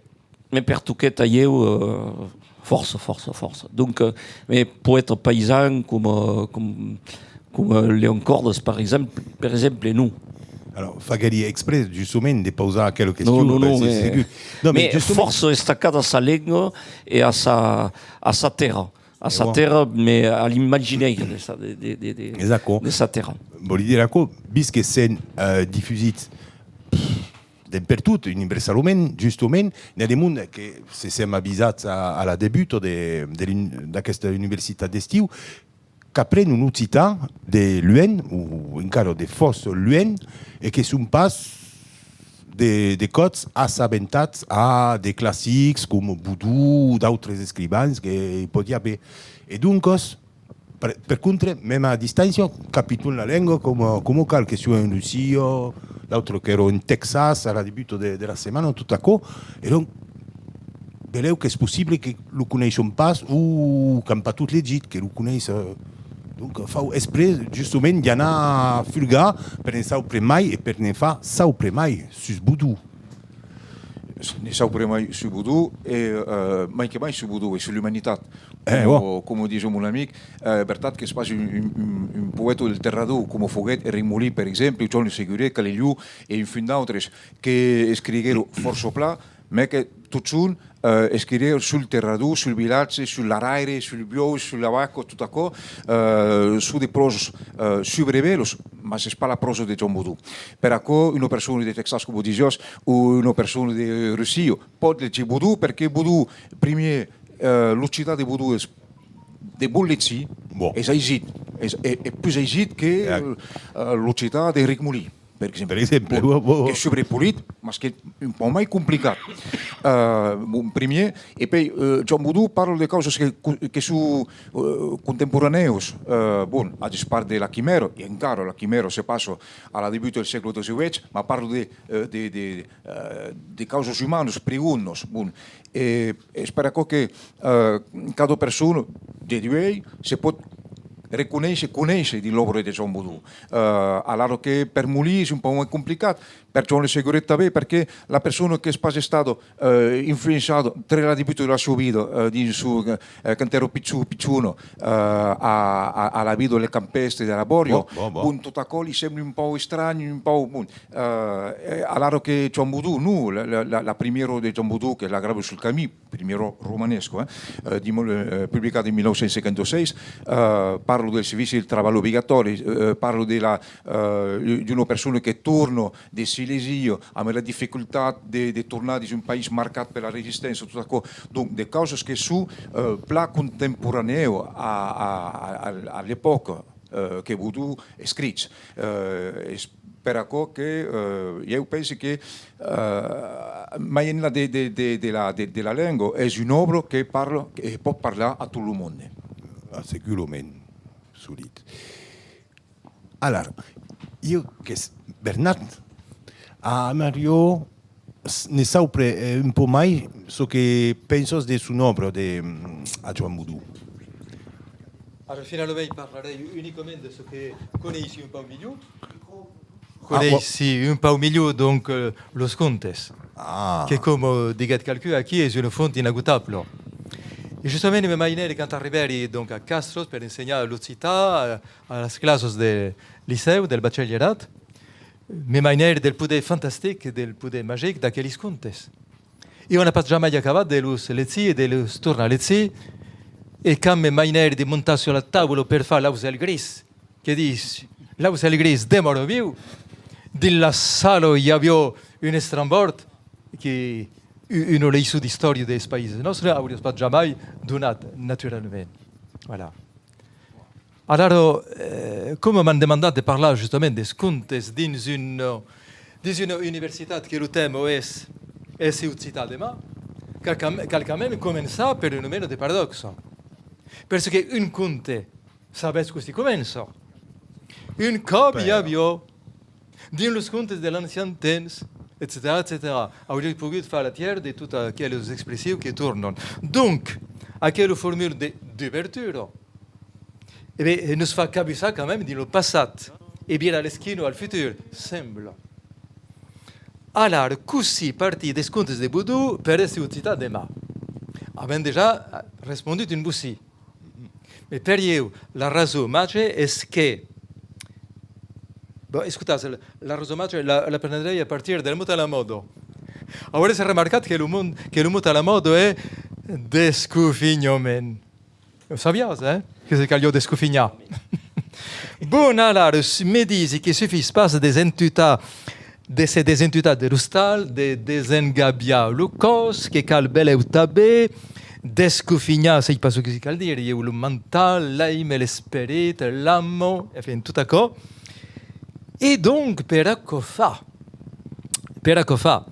me pertoquèt a ieu, eh, fòrça, fòrça, fòrça. Donc, eh, mès poèta paisan coma, com-, coma Leon Còrdas, per exemple, per exemple, non. Alors, faguèri exprès, justament, de pausar aquela question. Non, non, ben, non, c'est, mès, c'est que, non, mès mès justament fòrça estacat a sa lenga e a sa, a sa tèrra. A sa tèrra, mès a l'imaginaire de sa, de, de, de, de, de sa tèrra. Vòli dire aquò, vist que sèm, eh, difusits d'en pertot, universalament, justament, n'i a de monde que se sèm avisats a, a la debuta de, de l'un-, d'aquesta universitat d'estiu, qu'aprenon l'occitan de luènh, o encara de fòrça luènh, e que son pas de, de còps assabentats a de classics coma Bodon o d'autres escrivans que i pòdi aver. E doncas, per, per contra, mèma a distància, capiton la lenga coma, coma cal, que siá en Russia, l'autre qu'èra en Texas a la debuta de, de la setmana, tot aquò, e donc, belèu qu'es possible que lo coneisson pas o qu'an pas tot legit, que lo coneisson. Donc, fau exprès, justament, d'anar furgar per ne saupre mai e per ne far saupre mai sus Bodon. Ne saupre mai sus Bodon e, eh, mai que mai sus Bodon e sus l'umanitat. Eh, coma, coma disiá mon amic, eh, vertat qu'es pas un, un, un, un poèta del terrador, coma foguèt Enric Molin, per exemple, o Joan Le Seguret, Calelhon e un fum d'autres, que escriguèron fòrça plan, mès que totjorn, eh, escriguèron sul terrador, sul vilatge, sul laraire, sul buòu, sus la vaca, tot aquò, eh, son de pròsas, eh, subrebelas, mas es pas la pròsa de Joan Bodon. Per aquò, una persona de Texas, coma disiás, o una persona de Russia, pòt legir Bodon, perque Bodon, primièr, eh, l'occitan de Bodon es de bon legir, es aisit, es, es, es pus aisit que, eh, l'occitan d'Enric Molin, per exemple. Per exemple, bon, qu'es subrepolit, mas qu'es un pauc mai complicat. Eh, bon, primièr, e pèi, eh, Joan Bodon parla de causas que, que son, eh, contemporanèas. Eh, bon, a despart de la quimèra, e encara la quimèra se passa a la debuta del sègle dètz-e-uèch, mas parla de, eh, de, de, eh, de causas umanas, prigondas. Bon, e es per aquò que, eh, cada persona de duèi se pòt reconéisser, conéisser dins l'òbra de Joan Bodon. Eh, alara que per Molin es un pauc mai complicat, per Joan Le Seguret tanben, perque la persona qu'es pas estada, eh, influenciada tre la debuta de la sua vida, eh, dins su, eh, quand èra pichon, pichona, eh, a, a, a la vida del campèstre, de la bòria, bon, tot aquò li sembla un pauc estranh, un pauc, bon, eh, e alara que Joan Bodon, non, la, la, la, la primièra de Joan Bodon, qu'es La grava sul camin, primièra romanesca, eh, eh, dins, eh, publicada en mil nòu cents cinquanta-sièis, eh, parla del servici del trabalh obligatòri, eh, parla de la, eh, d'una persona que torna de Silesia amb la dificultat de, de tornar dins un país marcat per la resisténcia, tot aquò. Donc, de causas que son, eh, plan contemporanèas a, a, a, a, a l'epòca, eh, que Bodon escrich. Eh, es per aquò que, eh, ieu pensi que, eh, mai enlà de, de, de, de la, de, de la lenga, es una òbra que parla, que pòt parlar a tot lo monde. Ah, segurament, solid. Alara, ieu qu'es Bernat, a Mario, s-, ne saupre, eh, un pauc mai çò que pensas de son òbra de, mm, a Joan Bodon. Ara, finalament, parlarèi unicament de çò que coneissi un pauc milhor. Ah, coneissi un pauc milhor, donc, eh, los contes. Ah. Que, coma, eh, diguèt qualqu'un, aquí es una font inagotabla. E justament, me mainèri quand arribèri, donc, a Castras per ensenhar l'occitan a, a las classas de licèu, del bachelierat, me mainèri del poder fantastic, del poder magic d'aquelis contes. E on a pas jamai acabat de los legir e de los tornar legir. E quand me mainèri de montar sus la taula per far l'aucèl gris, que ditz: l'aucèl gris demòra viu, dins la sala i aviá un estrambòrd que u-, una leiçon d'istòria dels païses nòstres auriá pas jamai donat, naturalament. Voilà. Alara, eh, coma m'an demandat de parlar justament dels contes dins un, dins una universitat que lo tèma es èsser occitan deman, cal quand, cal quand même començar per una mena de paradòxa. Perque un conte, sabètz cossí comença? Un còp i aviá, dins los contes de l'ancian temps, etcetèra, etcetèra. Auriá pogut far la tièra de totas aquelas expressions que tornan. Donc, aquela formula de, d'obertura, e ben, nos fa cabussar quand même dins lo passat e virar l'esquina al futur, sembla. Alara, cossí partir dels contes de Bodon per èsser occitan deman? Avèm dejà respondut un bocin. Mès per ieu, la rason màger es que... Bon, escotatz, la, la rason màger la, la prendrèi a partir del mot a la mòda. Auretz remarcat que lo mon-, que lo mot a la mòda es descofinhament. O sabiás, eh? Que se caliá descofinhar. Bon, alara, s-, me disi que sufís pas de s'entutar, de se desentutar de l'ostal, de desengabiar lo còs, que cal belèu tanben descofinhar, sai pas çò que se cal dire, ieu, lo mental, l'èime, l'esperit, l'ama, enfin, tot aquò. E donc, per aquò far, per aquò far,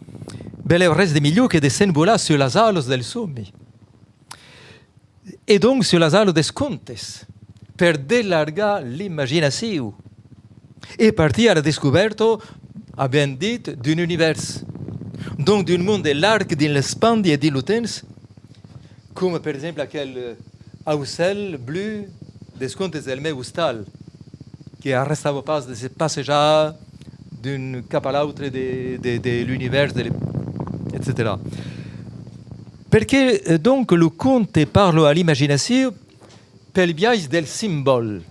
belèu res de milhor que de s'envolar sus las alas del sòmi. E donc sus las alas dels contes, per delargar l'imaginacion e partir a la descobèrta, avèm dit, d'un univèrs, donc d'un monde larg dins l'espandi e dins lo temps, coma per exemple aquel, eh, aucèl blu dels contes del meu ostal, que arrestava pas de se passejar d'un cap a l'autre de, de, de l'univèrs, de l'e-, etcetèra. Perqué, eh, donc, lo conte parla a l'imaginacion pel biais del simbòl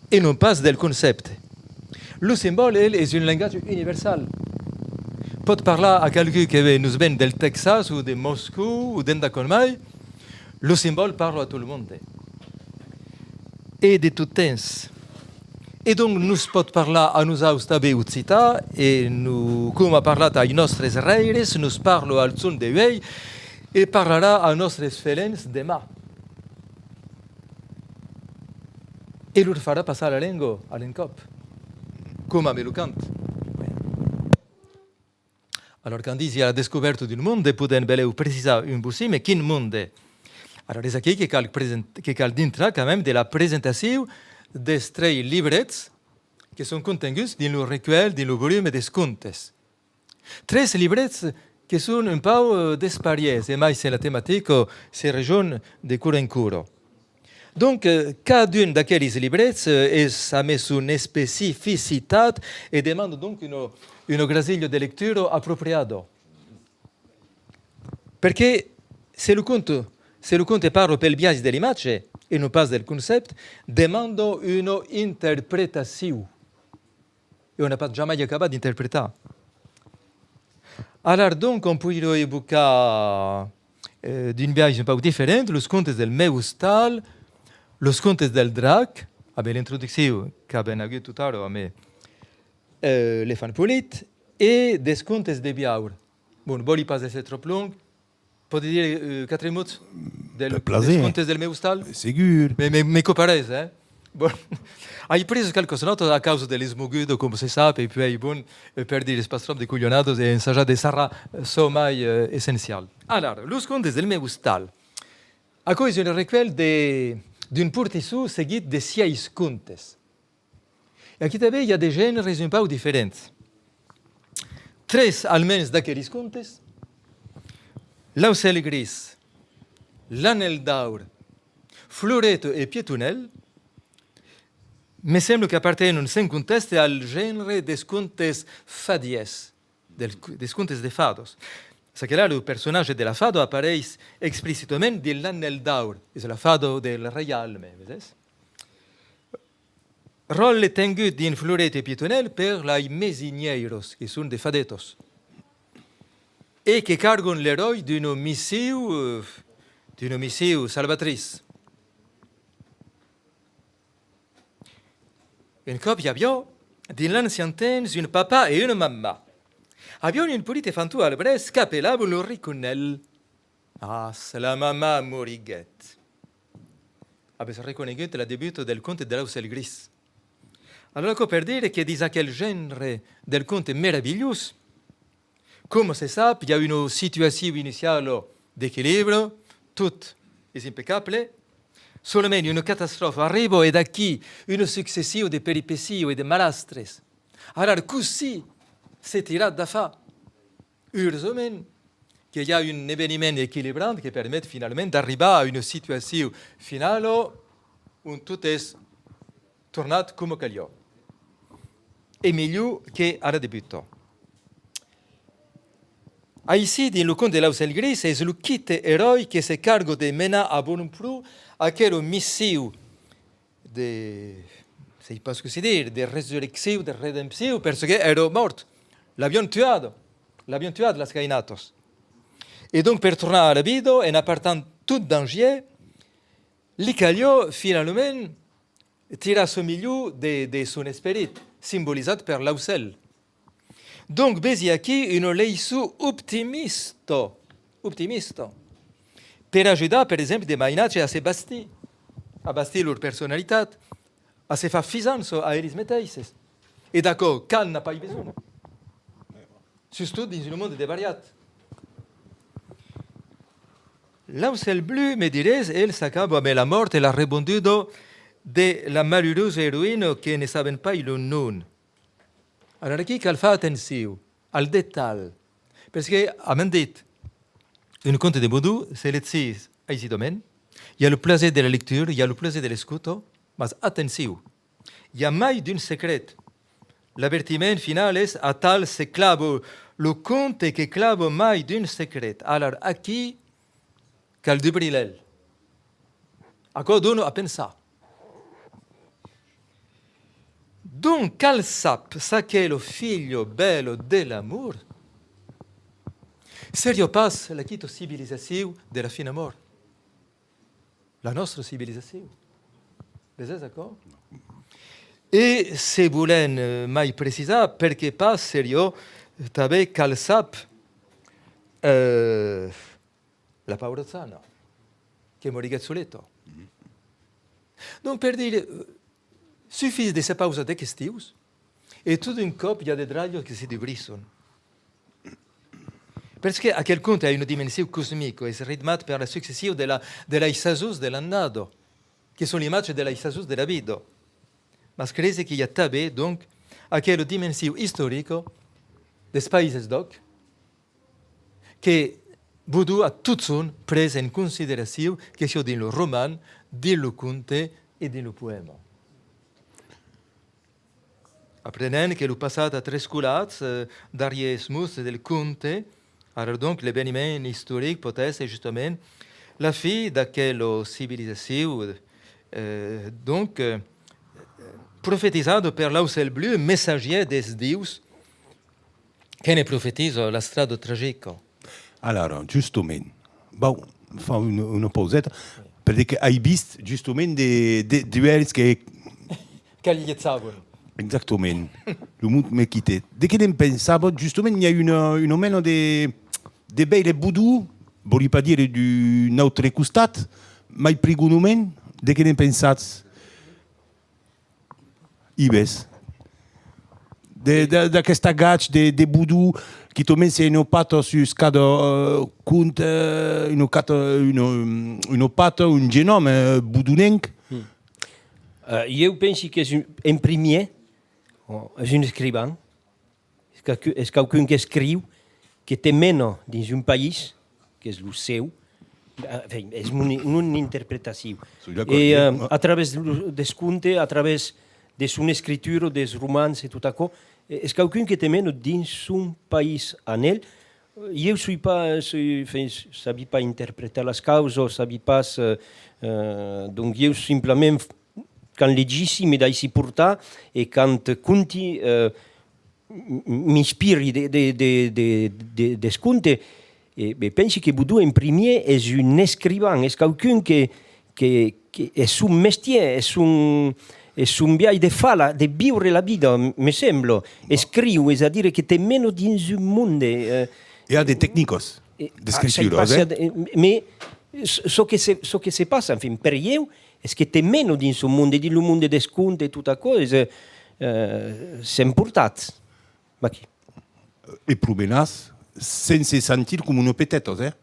e non pas del concèpte? Lo simbòl, el, es un lengatge universal. Pòt parlar a qualqu'un que ve-, nos ven del Texas o de Moscòu o d'endacòm mai, lo simbòl parla a tot lo monde. E de tot temps. E donc nos pòt parlar a nosaus tanben occitan, e nos, coma a parlat ai nòstres rèires, nos parla al jorn de uèi, e parlarà a nòstres felens deman. E lor farà passar la lenga a l'encòp, coma amb lo cant. Alòrs, quand disi a la descobèrta d'un monde, podèm belèu precisar un bocin, mès quin monde? Alòrs, es aquí que cal present-, que cal dintrar quand même de la presentacion dels tres librets que son contenguts dins lo recuèlh, dins lo volume dels contes. Tres librets que son un pauc, eh, desparièrs, e mai se la tematica se rejonh de quora en quora. Donc, eh, cadun d'aquelis librets, eh, es amé son especificitat e demanda donc una, una grasilha de lectura apropriada. Perque se lo conte, se lo conte parla pel biais de l'imatge e non pas del concèpte, demanda una interpretacion. E on a pas jamai acabat d'interpretar. Alara donc, on poiriá evocar, eh, d'un biais un pauc diferent, los contes del meu ostal, los contes del drac, amé l'introduccion qu'avèm agut tot ara amé, eh, l'Efant Polit, e dels contes de Biaur. Bon, vòli pas èsser tròp long, Pòdi dire, eh, quatre mots del, dels contes del meu ostal? Segur. Me, me, me coparetz, eh? Bon. Ai pres qualques nòtas a causa de l'esmoguda, coma se sap, e puèi, bon, eh, per dire pas tròp de colhonadas e ensajar de sarrar, eh, çò mai, eh, essencial. Alara, los contes del meu ostal. Aquò es un recuèlh de, d'un portisson seguit de sièis contes. E aquí tanben i a de genres un pauc diferents. Tres, almens, d'aquelis contes, L'Aucèl gris, L'Anèl d'aur, Floreta e Pietonèl, me sembla qu'apartenon sens contèste al genre dels contes fadièrs, del, dels contes de fadas. Çaquelà, lo personatge de la fada apareis explicitament dins l'Anhèl d'Aur, es la fada del reialme, veses? Ròtle tengut dins Floret e Pitonèl per las mesinièiras, que son de fadetas, e que cargan l'eròi d'una mission, eh, d'una mission salvatritz. Un còp i aviá, dins l'ancian temps, un papà e una mamà. Avián un polit enfanton al brèç qu'apelavan lo Riconèl. Mas la mamà moriguèt. Avètz reconegut la debuta del conte de l'Aucèl Gris. Alara, aquò per dire que dins aquel genre del conte meravilhós, coma se sap, i a una situacion iniciala d'equilibre, tot es impecable, solament una catastròfa arriba e d'aquí una succession de peripecias e de malastres. Alara, cossí se tirar d'afar? Urosament que i a un eveniment equilibrant que permet finalament d'arribar a una situacion finala ont tot es tornat coma caliá. E melhor que a la debuta. Aicí, dins lo conte de l'Aucèl Gris, es lo quite eròi que se carga de menar a bon pròp aquela mission de, sai pas cossí dire, de resurreccion, de redempcion, perque èra mòrt. L'avián tuat, l'avián tuat las cainatas. E donc, per tornar a la vida, en apartant tot dangièr, li caliá finalament tirar çò melhor de, de son esperit, simbolizat per l'aucèl. Donc, vesi aquí una leiçon optimista, optimista, per ajudar, per exemple, de mainatges a se bastir, a bastir lor personalitat, a se far fisança a eles meteisses. E d'aquò, qual n'a pas besonh? Sustot dins un monde desvariat. L'Aucèl Blu, me diretz, el s'acaba amb la mòrt e la rebonduda de la malurosa eroïna que ne sabèm pas lo nom. Alara aquí cal far atencion al detalh, perque, a m'an dit, un conte de Bodon se legís aisidament, i a lo plaser de la lectura, i a lo plaser de l'escota, mas atencion, i a mai d'un secret. L'avertiment final es: atal se clava lo conte que clava mai d'un secret. Alara aquí, cal dubrir l'uèlh. Aquò dona a pensar. Donc, qual sap s'aquela filha bèla de l'amor seriá pas la quita civilizacion de la finamòrt? La nòstra civilizacion. Vesètz aquò? E se volèm, eh, mai precisar, perqué pas seriá tanben, qual sap, eh, la paura Jana, que moriguèt soleta. Donc, per dire, eh, sufís de se pausar de questions e tot d'un còp i a de dralhas que se dubrisson. Perque aquel conte a una dimension cosmica, es ritmat per la succession de la, de las sasons de l'annada, que son l'imatge de las sasons de la vida. Mas crese que i a tanben, donc, aquela dimension istorica dels Païses d'Òc, que Bodon a totjorn pres en consideracion, que siá dins lo roman, dins lo conte e dins lo poèma. Aprenèm que lo passat a trescolat, eh, darrièrs mots del conte, ara donc l'eveniment istoric pòt èsser justament la fin d'aquela civilizacion, eh, donc, eh, profetizada per l'Aucèl Blu, messatgièr dels dius, que ne profetiza l'estrada tragica. Alara, justament, vau far una, una pauseta, perque ai vist justament de, de duèlhs que... Que li llechavan. Exactament. Lo mot me quitèt. De qué ne'n pensava? Justament, i a una, una mena de, de veire Bodon, vòli pas dire d'un autre costat, mai prigonament, de qué ne'n pensatz? Ives. De, de, d'aqueste agach de, de Bodon, quitament se una pata sus cada, eh, conte, una cata, una, una pata, un genòme, eh, bodonenc. Mm. Eh, ieu pensi qu'es un, en primièr, ò, es un escrivan, es quauqu-, es quauqu'un qu'escriu, que te mena dins un país qu'es lo seu, enfin, es mon, mon interpretacion. Soi d'acòrd, e, eh, eh, a travèrs lo, dels contes, a travèrs de son escritura, dels romans e tot aquò, e-, es quauqu'un que te mena dins son país a el, Ieu soi pas, soi, enfin, sabi pas interpretar las causas, sabi pas, eh, eh, donc ieu simplament, quand legissi, me daissi portar, e quand conti, eh, m-, m-, m'inspiri de, de, de, de, de, dels contes, e, e pensi que Bodon en primièr es un escrivan, es quauqu'un que, que, que es son mestièr, es son, es son biais de far la, de viure la vida, me sembla. Escriu, es a dire que te mena dins un monde, eh, E a de tecnicas e, d'escritura, ah, sai pas, eh? Se a de, eh, me, çò que se, çò que se passa, enfin, per ieu, es que te mena dins son monde, dins lo monde dels contes e tot aquò, es, eh, eh, s'emportat. Vaquí. E promenàs sense sentir coma una peteta, eh?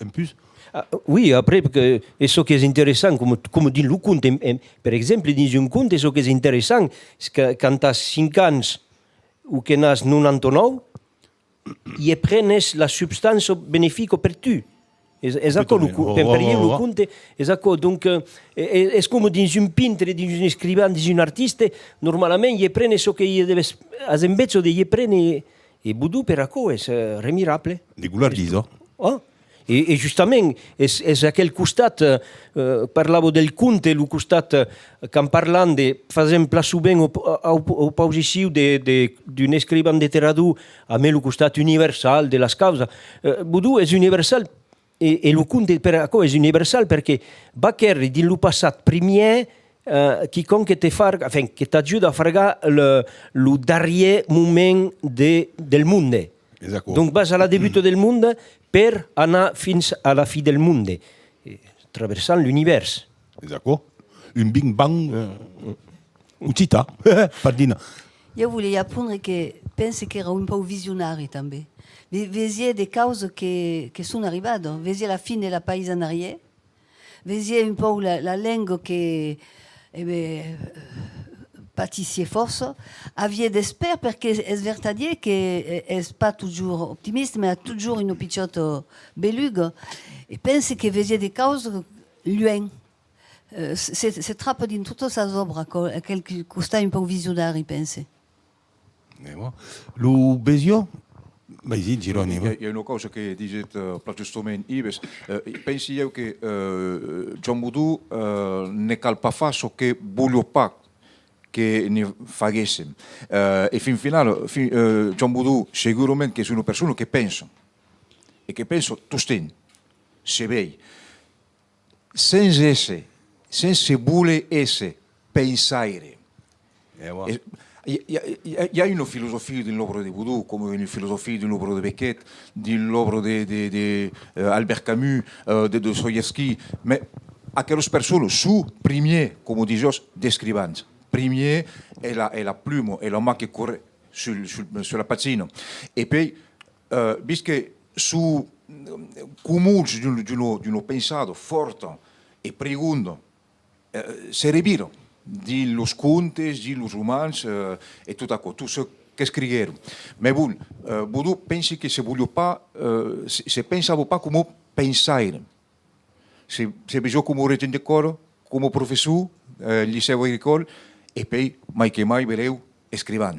En plus. Ah, oui, après, que, e çò qu'es interessant, coma, coma dins lo conte, en, en, per exemple, dins un conte, çò qu'es interessant, es que quand as cinc ans o que n'as nonanta-nòu, i prenes la substància benefica per tu. Es, es aquò, lo, per, per ieu, lo conte, es aquò. Donc, eh, e, e, es coma dins un pintre, dins un escrivan, dins un artiste, normalament, i prenes çò que i devès, as enveja de i prene, e Bodon per aquò es, eh, remirable. De golardisa. Oh? E, e justament, es, es aquel costat, eh, eh, parlava del conte, lo costat, eh, quand parlam de, fasèm plan sovent op-, op-, oposicion de, de, d'un escrivan de Terradon amb lo costat universal de las causas. Eh, Bodon es universal, e, e lo conte per aquò es universal, perque va quèrre dins lo passat primièr, eh, quicòm que te farga, enfin, que t'ajuda a fargar le, lo darrièr moment de, del monde. Es aquò. Donc vas a la debuta del monde per anar fins a la fin del monde, eh, traversant l'univèrs. Es aquò. Un Big Bang, eh, occitan, pardina. Ieu voliái apondre que pense qu'èra un pauc visionari tanben. Ve-, vesiá de causas que, que son arribadas. Vesiá la fin de la païsanariá. Vesiá un pauc la, la lenga que, e ben, patissiá fòrça. Aviá d'espèr, perque es vertadièr que, eh, es pas totjorn optimista, mas a totjorn una pichòta beluga. E pense que vesiá de causas luènh. Eh, se, se, se trapa dins totas sas òbras, aquò, aquel costat un pauc visionari, pense. E bon. Lo vesiá? Vas-y, Jerònimo. I a, i a una causa que disèt, eh, plan justament Ives. Eh, pensi ieu que, eh, Joan Bodon, eh, ne cal pas far çò que voliá pas que ne faguèssem. Eh, e fin final, fin, eh, Joan Bodon, segurament qu'es una persona que pensa. E que pensa tostemps. Se vei. Sens èsser, sens se voler èsser pensaire. E voilà. E, i, i, i, i a una filosofia dins l'òbra de Bodon, coma una filosofia dins l'òbra de Beckett, dins l'òbra de, de, de, eh, Albert Camus, eh, de Dostoïevski, mas aquelas personas son primièr, coma disiás, d'escrivans. Primièr es la, es la pluma, es la man que corre sul, sul, sus la pagina. E puèi, eh, vist que son comuns d'una, d'una, d'una pensada fòrta e prigonda, eh, se revira dins los contes, dins los romans, eh, e tot aquò, tot çò qu'escriguèron. Mas bon, eh, Bodon, pensi que se voliá pas, eh, se, se pensava pas coma pensaire. Se, se vesiá coma regent d'escòla, coma professor, eh, licèu agricòl, e puèi, mai que mai, belèu, escrivan.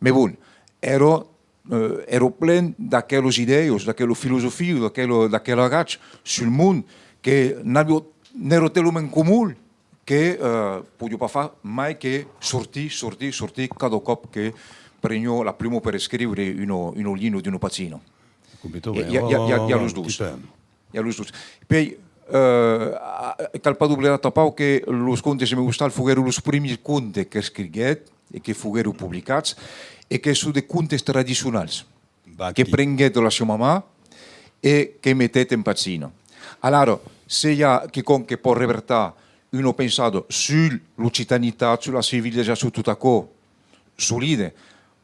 Mas bon, èra, eh, èra plen d'aquelas idèias, d'aquela filosofia, d'aquela, d'aquel agach sul mond que n'aviá, n'èra talament comol que, eh, podiá pas far mai que sortir, sortir, sortir cada còp que preniá la pluma per escriure una, una linha d'una pagina. Completament. I a, i a, i a, i a los dos. I a los dos. Puèi, eh, a, cal pas doblidar tanpauc que los contes de Mèu Ostal foguèron los primièrs contes qu'escriguèt e que foguèron publicats, e que son de contes tradicionals, que prenguèt de la siá mamà e que metèt en pagina. Alara, se i a quicòm que pòt revertar una pensada sus l'occitanitat, sus la civilizacion, tot aquò, solide,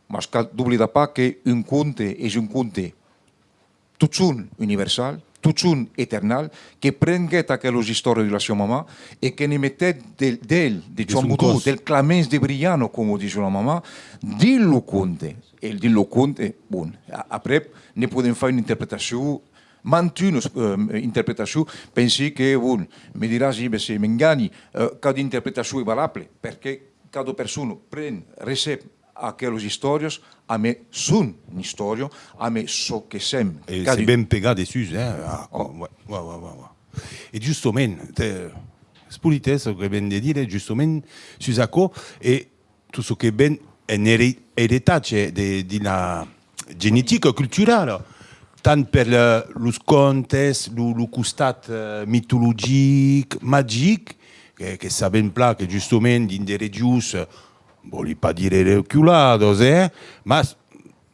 mas cal doblidar pas que un conte es un conte totjorn universal, totjorn eternal, que prenguèt aquelas istòrias de la siá mamà e que ne metèt de, d'el, de Joan Bodon, del Clamens de Briana, coma disiá la mamà, dins lo conte. E dins lo conte, bon, a-, aprèp, ne podèm far una interpretacion, mantunas, eh, interpretacions, pensi que, bon, me diràs, Ives, se m'engani, eh, cada interpretacion es valable, perque cada persona pren, recep aquelas istòrias amé son istòria, amé çò que sèm. E se cadun. Ben pegar dessús, eh? Ah, oh, ouais, ouais, ouais, ouais, ouais. E justament, te, es polit, eh, çò que ven de dire, justament, sus aquò, e tot çò que ven en ere-, eretatge de, de la genetica culturala, tant per le, los contes, lo, lo costat, eh, mitologic, magic, que, que sabem plan que justament dins de regions, eh, vòli pas dire reculadas, eh, mas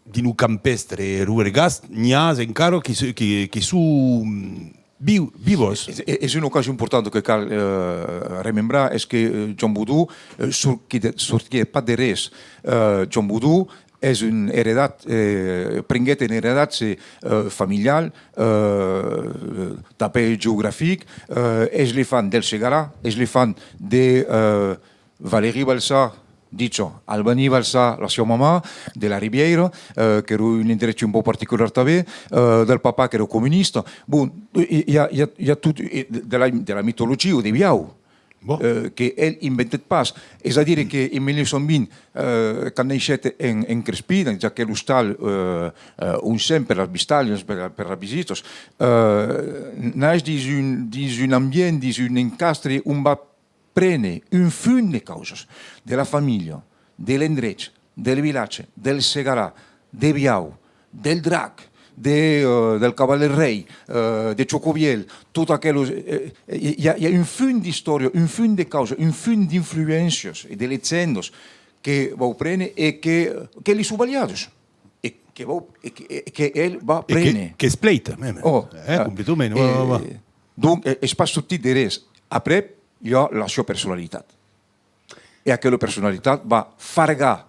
dins lo campèstre roergàs n'i a encara que se, que, que son viu-, vivas. Es, es, es una ocasion importanta que cal, eh, remembrar, es que, eh, Joan Bodon, eh, sortiguèt, sortiguèt pas de res. Eh, Joan Bodon es un eredat, eh, prenguèt un eredatge, eh, familial, eh, tanben geografic, eh, es l'enfant del Segalar, es l'enfant de, eh, Valérie Balsà, dicha Albanie Balsà, la siá mamà, de la Ribièira, eh, qu'èra un endrech un pauc particular tanben, eh, del papà qu'èra comunista. Bon, i, i a, i a, i a tot, eh, de la, de la mitologia de Viaur, bon, eh, que el inventèt pas. Es a dire que en mil nòu cents vint, eh, quand neishèt en, en Crespin, dins aquel ostal, eh, eh, ont sèm per las vistalhas, per, per las visitas, eh, nais dins un, dins un ambient, dins un encastre ont va prene un fum de causas, de la familha, de l'endrech, del vilatge, del Segalar, de Viaur, del Drac, de, eh, del Cavalet Rei, eh, de Chocovièl, tot aquelas, eh, eh, i a, i a un fum d'istòria, un fum de causas, un fum d'influéncias e de legendas que vau prene e que, que li son balhadas e que vau, e que, e que el va prene. E que, qu'espleita, mème. Oh, eh, eh, completament, va, va, va. Donc, eh, es pas sortit de res. Aprèp, i a la siá personalitat. E aquela personalitat va fargar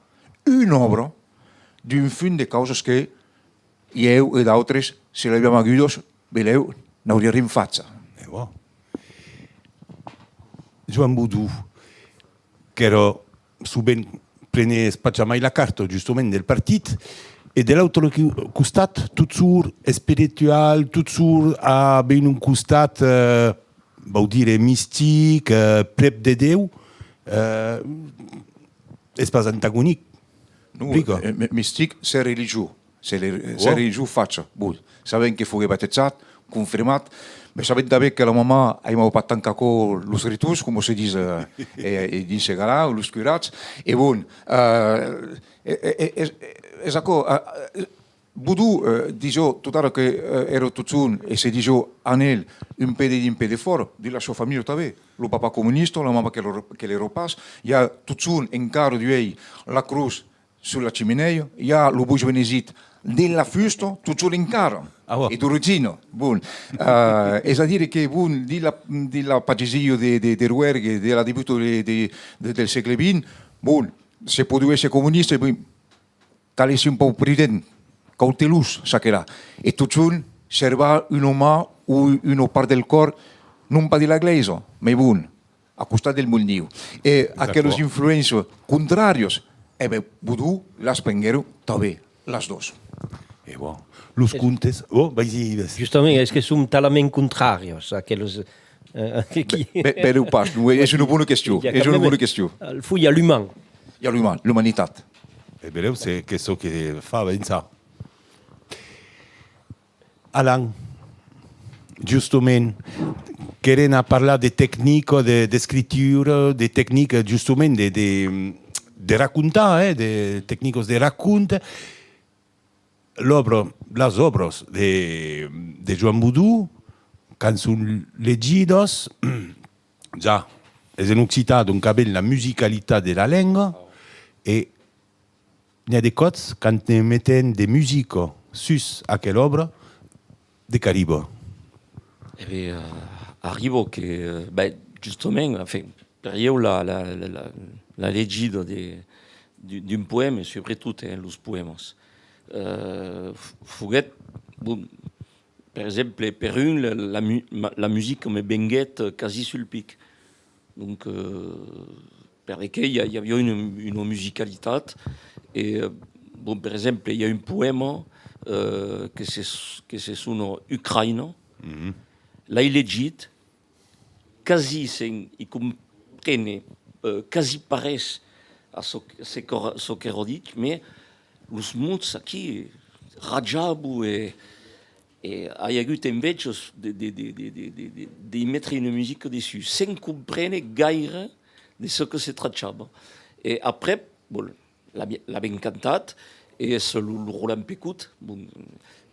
una òbra d'un fum de causas que ieu e d'autres, se l'aviam agudas, belèu n'auriá rin facha. E bon. Joan Bodon, qu'èra sovent prene pas jamai la carta, justament, del partit, e de l'autre qui-, costat, totjorn espiritual, totjorn a ben un costat, eh, vau dire, mistic, eh, prèp de Déu, eh, es pas antagonic. Non, eh, mi-, mistic, se religiós. Se le, se religiós facha. Bon, sabèm que foguèt batejat, confirmat, mas sabèm tanben que la mamà aimava pas tant qu'aquò los ritus, coma se ditz, eh, e, e dins Segalar, los curats. E bon, eh, e, e, e, es, es aquò, eh, eh, Bodon, eh, disiá totara que, eh, èra totjorn, e se disiá anèl, un pè dedins, un pè defòra, dins la siá familha tanben. Lo papà comunista, la mamà que lo, que l'èra pas, i a totjorn encara d'uèi la crotz sus la chimenèia, i a lo boix benesit dins la fusta, totjorn encara. Ah, ouais. E d'origina. Bon, eh, es a dire que, bon, dins la, dins la pagesia de, de, de Roergue, de la debuta de, de, de, del sègle vint, bon, se pòt èsser comunista, e bon, cal èsser un pauc prudent, cautelós, çaquelà. E totjorn servar una man o una part del còr, non pas de la glèisa, mai bon, a costat del monde. E aquelas influéncias contràrias, e ben, Bodon las prenguèron tanben, las doas. E bon, los contes, oh, vas-y, Ives. Justament, es que son talament contràrias, aquelas, eh, que, qui... Be-, be-, belèu pas, non, es una bona question, es una bona question. Al fons, i a l'uman. I a l'uman, l'umanitat. E belèu, se, qu'es çò que fa avançar. Alan, justament, qu'èrem a parlar de tecnica, de, d'escritura, de tecnica, justament, de, de, de racontar, eh, de tecnicas de raconte. L'òbra, las òbras de, de Joan Bodon, quand son legidas, ja, es en occitan, donc avèm la musicalitat de la lenga, e n'i a de còps, quand ne metèm de musica sus aquela òbra, de qu'arriba? E ben, eh, arriba que, eh, ben, justament, enfin, per ieu, la, la, la, la, la legida de, d'un, d'un poèma, e subretot, eh, los poèmas, eh, f-, foguèt, bon, per exemple, per un, la, la mu-, ma-, la musica me venguèt quasi sul pic. Donc, eh, per de que i a, i aviá una, una musicalitat. E, eh, bon, per exemple, i a un poèma, eh, que se s-, que se sona Ucraïna. L'ai legit, quasi sens i comprene, eh, quasi pas res a çò, çò qu'èra, çò qu'èra dich, mès los mots aquí rajavan e, e ai agut enveja de, de, de, de, de, de, de, de metre una musica dessús, sens comprene gaire de çò que se trachava. E aprèp, bon, l'avèm, l'avèm cantat, e es lo, lo Roland Pecout, bon,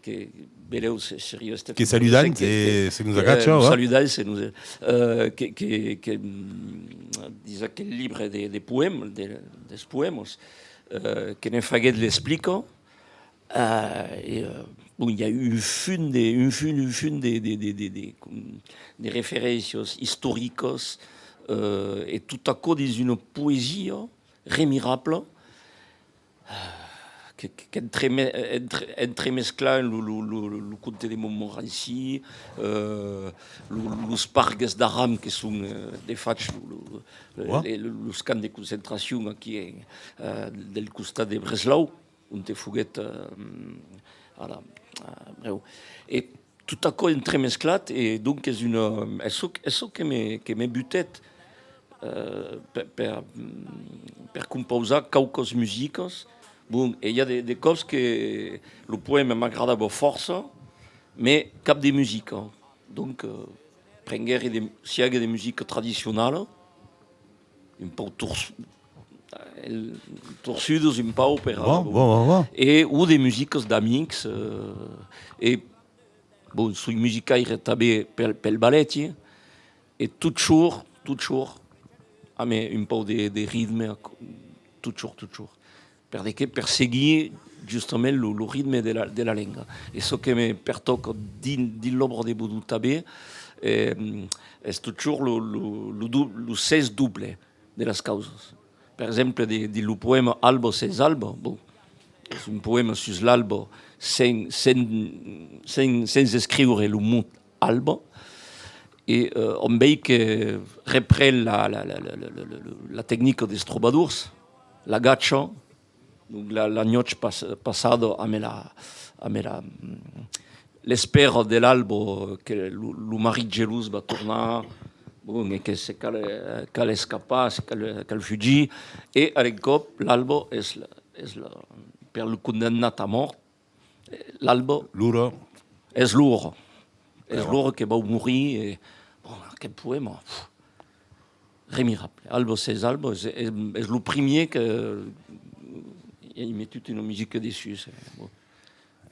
que belèu se, seriá estat... Que saludam, que, que, e se nos que, agacha, eh, lo va? Saludam, se nos, eh, que, que, que, mm, dins aquel libre de, de poèmas, de, dels poèmas, eh, que ne faguèt l'explica, eh, e, eh, bon, i a un fum de, un fum, un fum de, de, de, de, de, com, de referéncias istoricas, eh, e tot aquò dins una poesia remirabla, que, que, qu'entreme-, entre-, entremesclan lo, lo, lo, lo comte de Montmorency, eh, lo, los pargues d'Aran, que son, eh, de fach, lo, lo, le, le, los camps de concentracion aquí, eh, del costat de Breslau, onte foguèt, eh, ara, eh, brèu. E tot aquò entremesclat, e donc es una, es çò, es çò que me, que me butèt, eh, per, per, mm, per compausar quauquas musicas. Bon, e i a de, de còps que lo poèma m'agradava fòrça, mès cap de musica. Donc, eh, prenguèri de, siague de musica tradicionala, un pauc tors-, el, torçudas un pauc per... Bon, bon, bon, bon. E, o de musicas d'amics, eh, e, bon, soi musicaire tanben pel, pel balèti, e totjorn, totjorn, amb un pauc de, de ritme, totjorn, totjorn. Per de qué? Per seguir justament lo, lo ritme de la, de la lenga. E çò que me pertòca dins, dins l'òbra de Bodon tanben, eh, es totjorn lo, lo, lo do-, lo sens doble de las causas. Per exemple, de, dins lo poèma Alba sens alba, bon, es un poèma sus l'alba sens, sens, sens, sens escriure lo mot alba, e, eh, òm vei que repren la, la, la tecnica dels trobadors, la gacha, donc la, la nuòch pas-, passada amb la, amb la, mm, l'espèra de l'alba que lo, lo marit gelós va tornar, bon, e que se cal, eh, cal escapar, se cal, cal fugir, e a l'encòp l'alba es la, es la, per lo condemnat a mòrt, eh, l'alba... L'ora. Es l'ora. Es l'ora que vau morir, e, bon, aquel poèma, pff, remirable. Alba sens alba, es, es, es lo primièr que, eh, ai metut una musica dessús, eh, bon.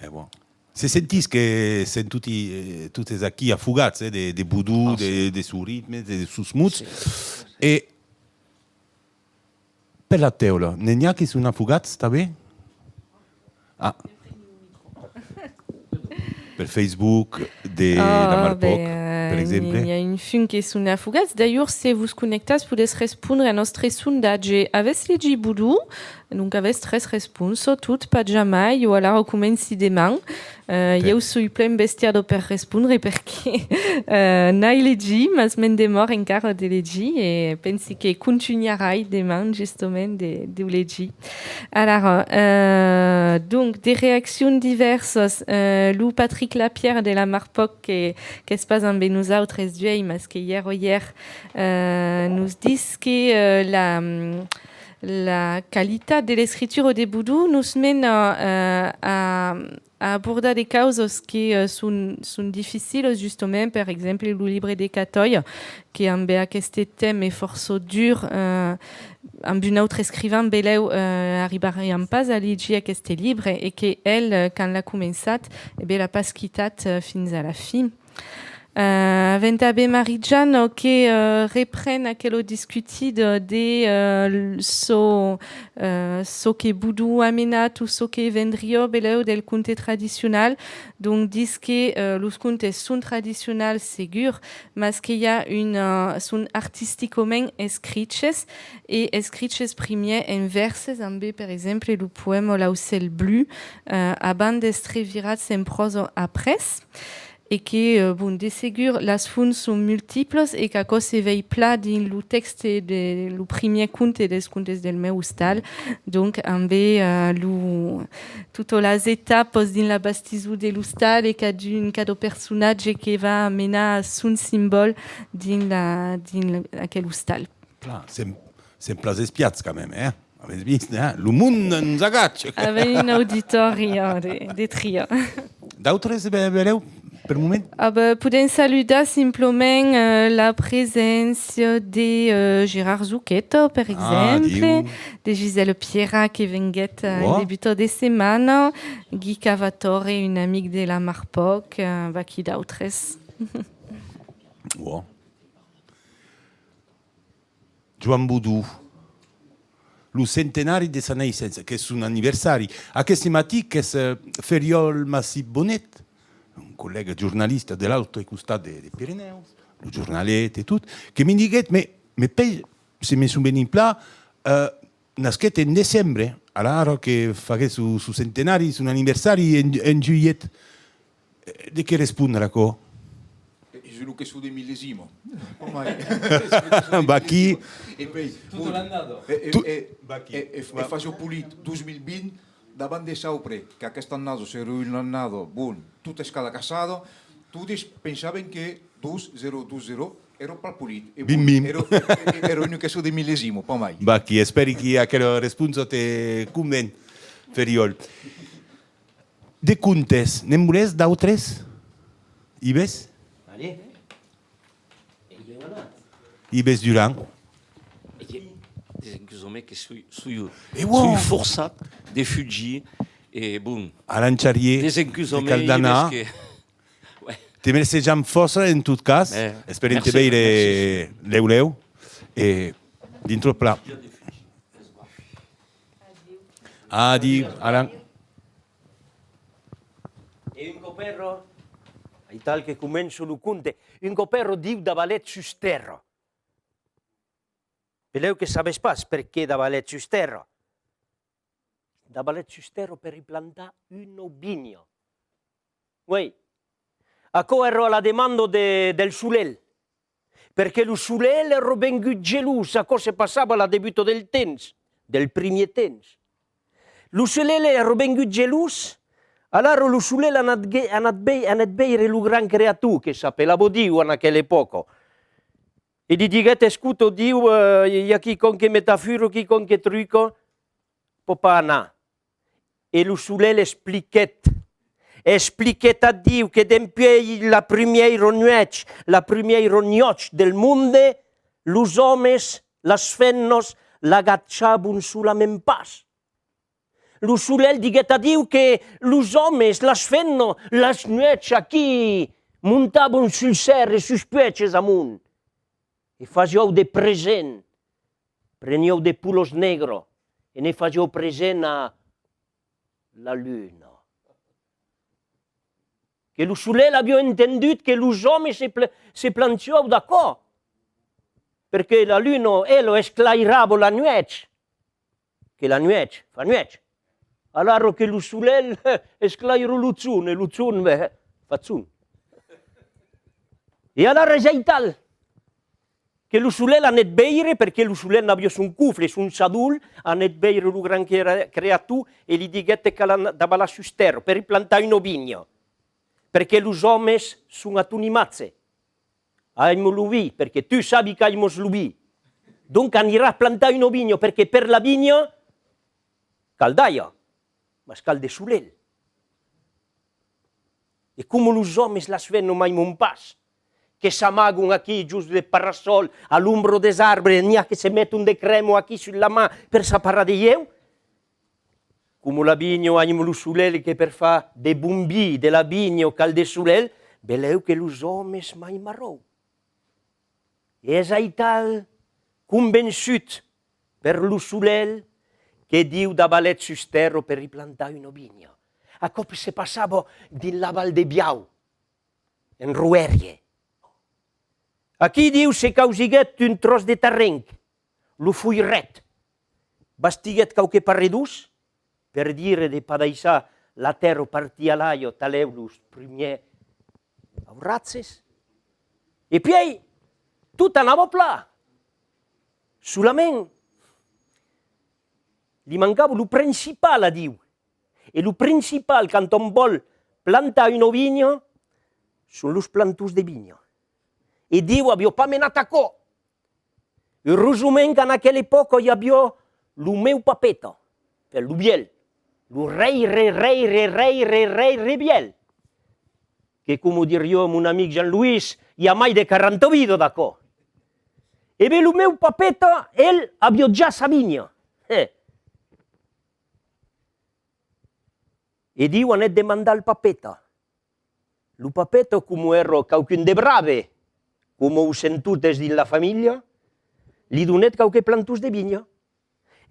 E bon. Se sentís que sèm toti, eh, totes aquí afogats, eh, de, de Bodon, de, de sos ritmes, de, de sos mots. Sí. E per la tèula, ne n'i a que son afogats tanben? Ah. Per Facebook de la Marpòc, per exemple. N'i a un fum que son afogats. D'ailleurs, se vos connectatz, podètz respondre al nòstre sondatge. Avètz legit Bodon? Donc, avètz tres responsas, tot, pas jamai, o alara comenci deman. Eh, ieu soi plan embestiada per respondre, perque, eh, n'ai legit, mas me'n demòra encara de legir, e pensi que contunharai deman, justament, de, de legir. Alara, eh, donc, de reaccions divèrsas. Eh, lo Patrick Lapierre de la Marpòc, que, qu'es pas ambe nosautres d'uèi, mas que ièr o ièr, eh, nos ditz que, eh, la, la qualitat de l'escritura de Bodon nos mena, eh, a, a abordar de causas que, eh, son, son dificilas, justament, per exemple, lo libre de Catòia, que ambe aqueste tèma fòrça dur, eh, amb un autre escrivan, belèu, eh, arribariam pas a legir aqueste libre, e que el, eh, quand l'a començat, e ben, l'a pas quitat, eh, fins a la fin. Eh, avèm tanben Marie-Jeanne que, eh, repren aquela discutida de, eh, l-, çò, eh, çò que Bodon a menat o çò que vendriá, belèu, del conte tradicional. Donc, ditz que, eh, los contes son tradicionals, segur, mas que i a un, eh, son artisticament escriches, e escriches primièr en vèrses, ambe, per exemple, lo poèma L'aucèl blu, eh, abans d'èstre virats en pròsa après. E que, eh, bon, de segur, las fonts son multiplas e qu'aquò se vei plan dins lo tèxte de lo primièr conte dels Contes del meu ostal, donc ambe, eh, lo, totas las etapas dins la bastison de l'ostal e cadun, cada personatge que va menar son simbòl dins la, dins aquel ostal. Clar, sèm, sèm plan espiats quand même, eh? Avètz vist, eh? Lo mond nos agacha. Avèm un auditòri, eh, de, de tria. D'autres, be-, belèu, per moment? Ah, ben, podèm saludar simplament, eh, la preséncia de, eh, Gérard Zucchetto, per exemple, de Gisèle Pierra que venguèt, eh, en debuta de setmana, Guy Cavatore, un amic de la Marpòc, eh, vaquí d'autres. Joan Bodon, lo centenari de sa naissença, qu'es son anniversari. Aqueste matin qu'es, eh, Ferriòl Massip Bonet, un collèga jornalista de l'autre costat de, de Pirenèus, lo jornalet e tot, que me diguèt, me, me pei, se me soveni plan, eh, nasquèt en decembre, alara que faguèt su, su centenari, son anniversari en, en julhet. Eh, de qué respondre a aquò? Eh, es una question de millesima. Pas mai. Vaquí. E pei, tot l'annada. E, e, e, e, e fasiá polit dos mil vint, davant de saupre qu'aquesta annada serà una annada, bon, tot escalacassada, totes pensavan que dos zèro dos zèro èra pas polit. E bon, èra, e, e, èra una question de millesima, pas mai. Vaquí, espèri que aquela responsa te conven, Ferriòl. De contes, ne'n volètz d'autres? Ives? Allez. Ives Durand. E que, desencusament que soi, soi, soi forçat de fugir, e bon. Alain Charrier, desencusament, te cal d'anar. Ives, que, ouais. Te mercejam fòrça, en tot cas. Esperem te veire lèu lèu. E dintra plan. Adiu, Alain. E un còp èra, aital que comença lo conte, un còp èra Diu davalèt sus tèrra. Belèu que sabes pas perqué davalèt sus tèrra. Davalèt sus tèrra per i plantar una vinha. Uèi, aquò èra a la demanda de, del solelh. Perque lo solelh èra vengut gelós, aquò se passava a la debuta del temps, del primièr temps. Lo solelh èra vengut gelós, alara lo solelh anat, anat, ve-, anat veire lo grand creator que s'apelava Diu en aquela epòca. E li diguèt: escota, Diu, eh, i a quicòm que me tafura, quicòm que truca, pòt pas anar. E lo solelh expliquèt, expliquèt a Diu que dempuèi la primièira nuèch, la primièira nuèch del monde, los òmes, las femnas, l'agachavan solament pas. Lo solelh diguèt a Diu que los òmes, las femnas, las nuèchs aquí montavan sul cèl e sus puèches amont e fasián de presents, prenián de polas negras e ne fasián present a la luna. Que lo solelh aviá entendut que los òmes se pla-, se planchavan d'aquò, perque la luna, ela, esclairava la nuèch, que la nuèch fa nuèch. Alara que lo solelh esclaira lo jorn e lo jorn, beh, fa jorn. E alara es aital que lo solelh anèt veire, perque lo solelh n'aviá son cofle, son sadol, anèt veire lo grand crea-, creator e li diguèt: te cal anar davalar sus tèrra per i plantar una vinha, perque los òmes son a ton imatge. Aiman lo vin, perque tu sabi qu'aimas lo vin. Donc aniràs plantar una vinha, perque per la vinha cal d'aiga, mas cal de solelh. E coma los òmes, las femnas m'aiman pas, que s'amagan aquí jos de parasòl, a l'ombra des arbres, n'i a que se meton de crèma aquí sus la man per s'aparar de ieu, coma la vinha aima lo solelh, que per far de bon vin de la vinha cal de solelh, belèu que los òmes m'aimaràn. E es aital, convençut per lo solelh, que Diu davalèt sus tèrra per i plantar una vinha. Aquò se passava dins la val de Viaur, en Roergue. Aquí Diu se causiguèt un tròç de terrenc, lo foirèt, bastiguèt quauque paredons, per dire de pas daissar la tèrra partir a l'aiga, talèu los primièrs auratges. E puèi, tot anava plan. Solament, li mancava lo principal a Diu. E lo principal, quand òm vòl plantar una vinha, son los plantons de vinha. E Diu aviá pas menat aquò. Urosament qu'en aquela epòca i aviá Lo meu papeta, per lo vièlh, lo rei, re, rei, re, rei, re, rei, re vièlh, que, coma diriá mon amic Jean-Louis, i a mai de quaranta vidas d'aquò. E ben, lo meu papeta, el, aviá ja sa vinha. Eh. E Diu anèt demandar al papeta. Lo papeta, coma èra quauqu'un de brave, coma o sèm totes dins la familha, li donèt quauques plantons de vinha.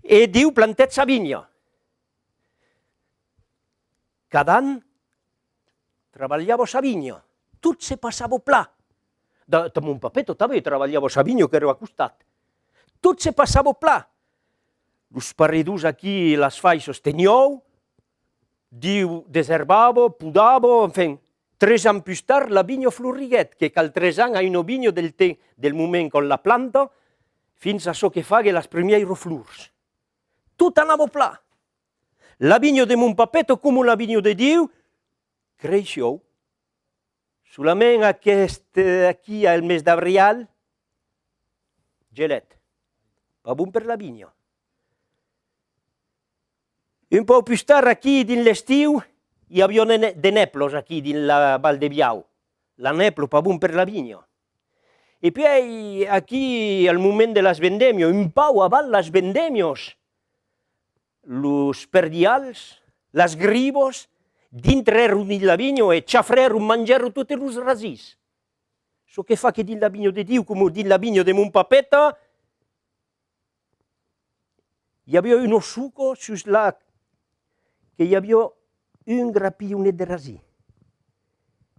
E Diu plantèt sa vinha. Cada an, trabalhava sa vinha. Tot se passava plan. Da, da mon papeta tanben trabalhava sa vinha, qu'èra a costat. Tot se passava plan. Los paredons aquí, las faissas tenián, Diu deserbava, podava, enfin, tres ans pus tard, la vinha floriguèt, que cal tres ans a una vinha del temps, del moment qu'òm la planta, fins a çò que fague las primièras flors. Tot anava plan. La vinha de mon papeta, coma la vinha de Diu, creissiá. Solament aquest, eh, aquí, al mes d'abrial, gelèt. Pas bon per la vinha. Un pauc pus tard, aquí, dins l'estiu, i aviá de ne-, de nèblas aquí, dins la Val de Biau. La nèbla, pas bon per la vinha. E puèi, aquí, al moment de las vendèmias, un pauc avant las vendèmias, los perdials, las grivas, dintrèron dins la vinha e chafrèron, mangèron totes los rasins. Çò que fa que dins la vinha de Diu, coma dins la vinha de mon papeta, i aviá una soca sus la que i aviá un grapilhonet de rasin.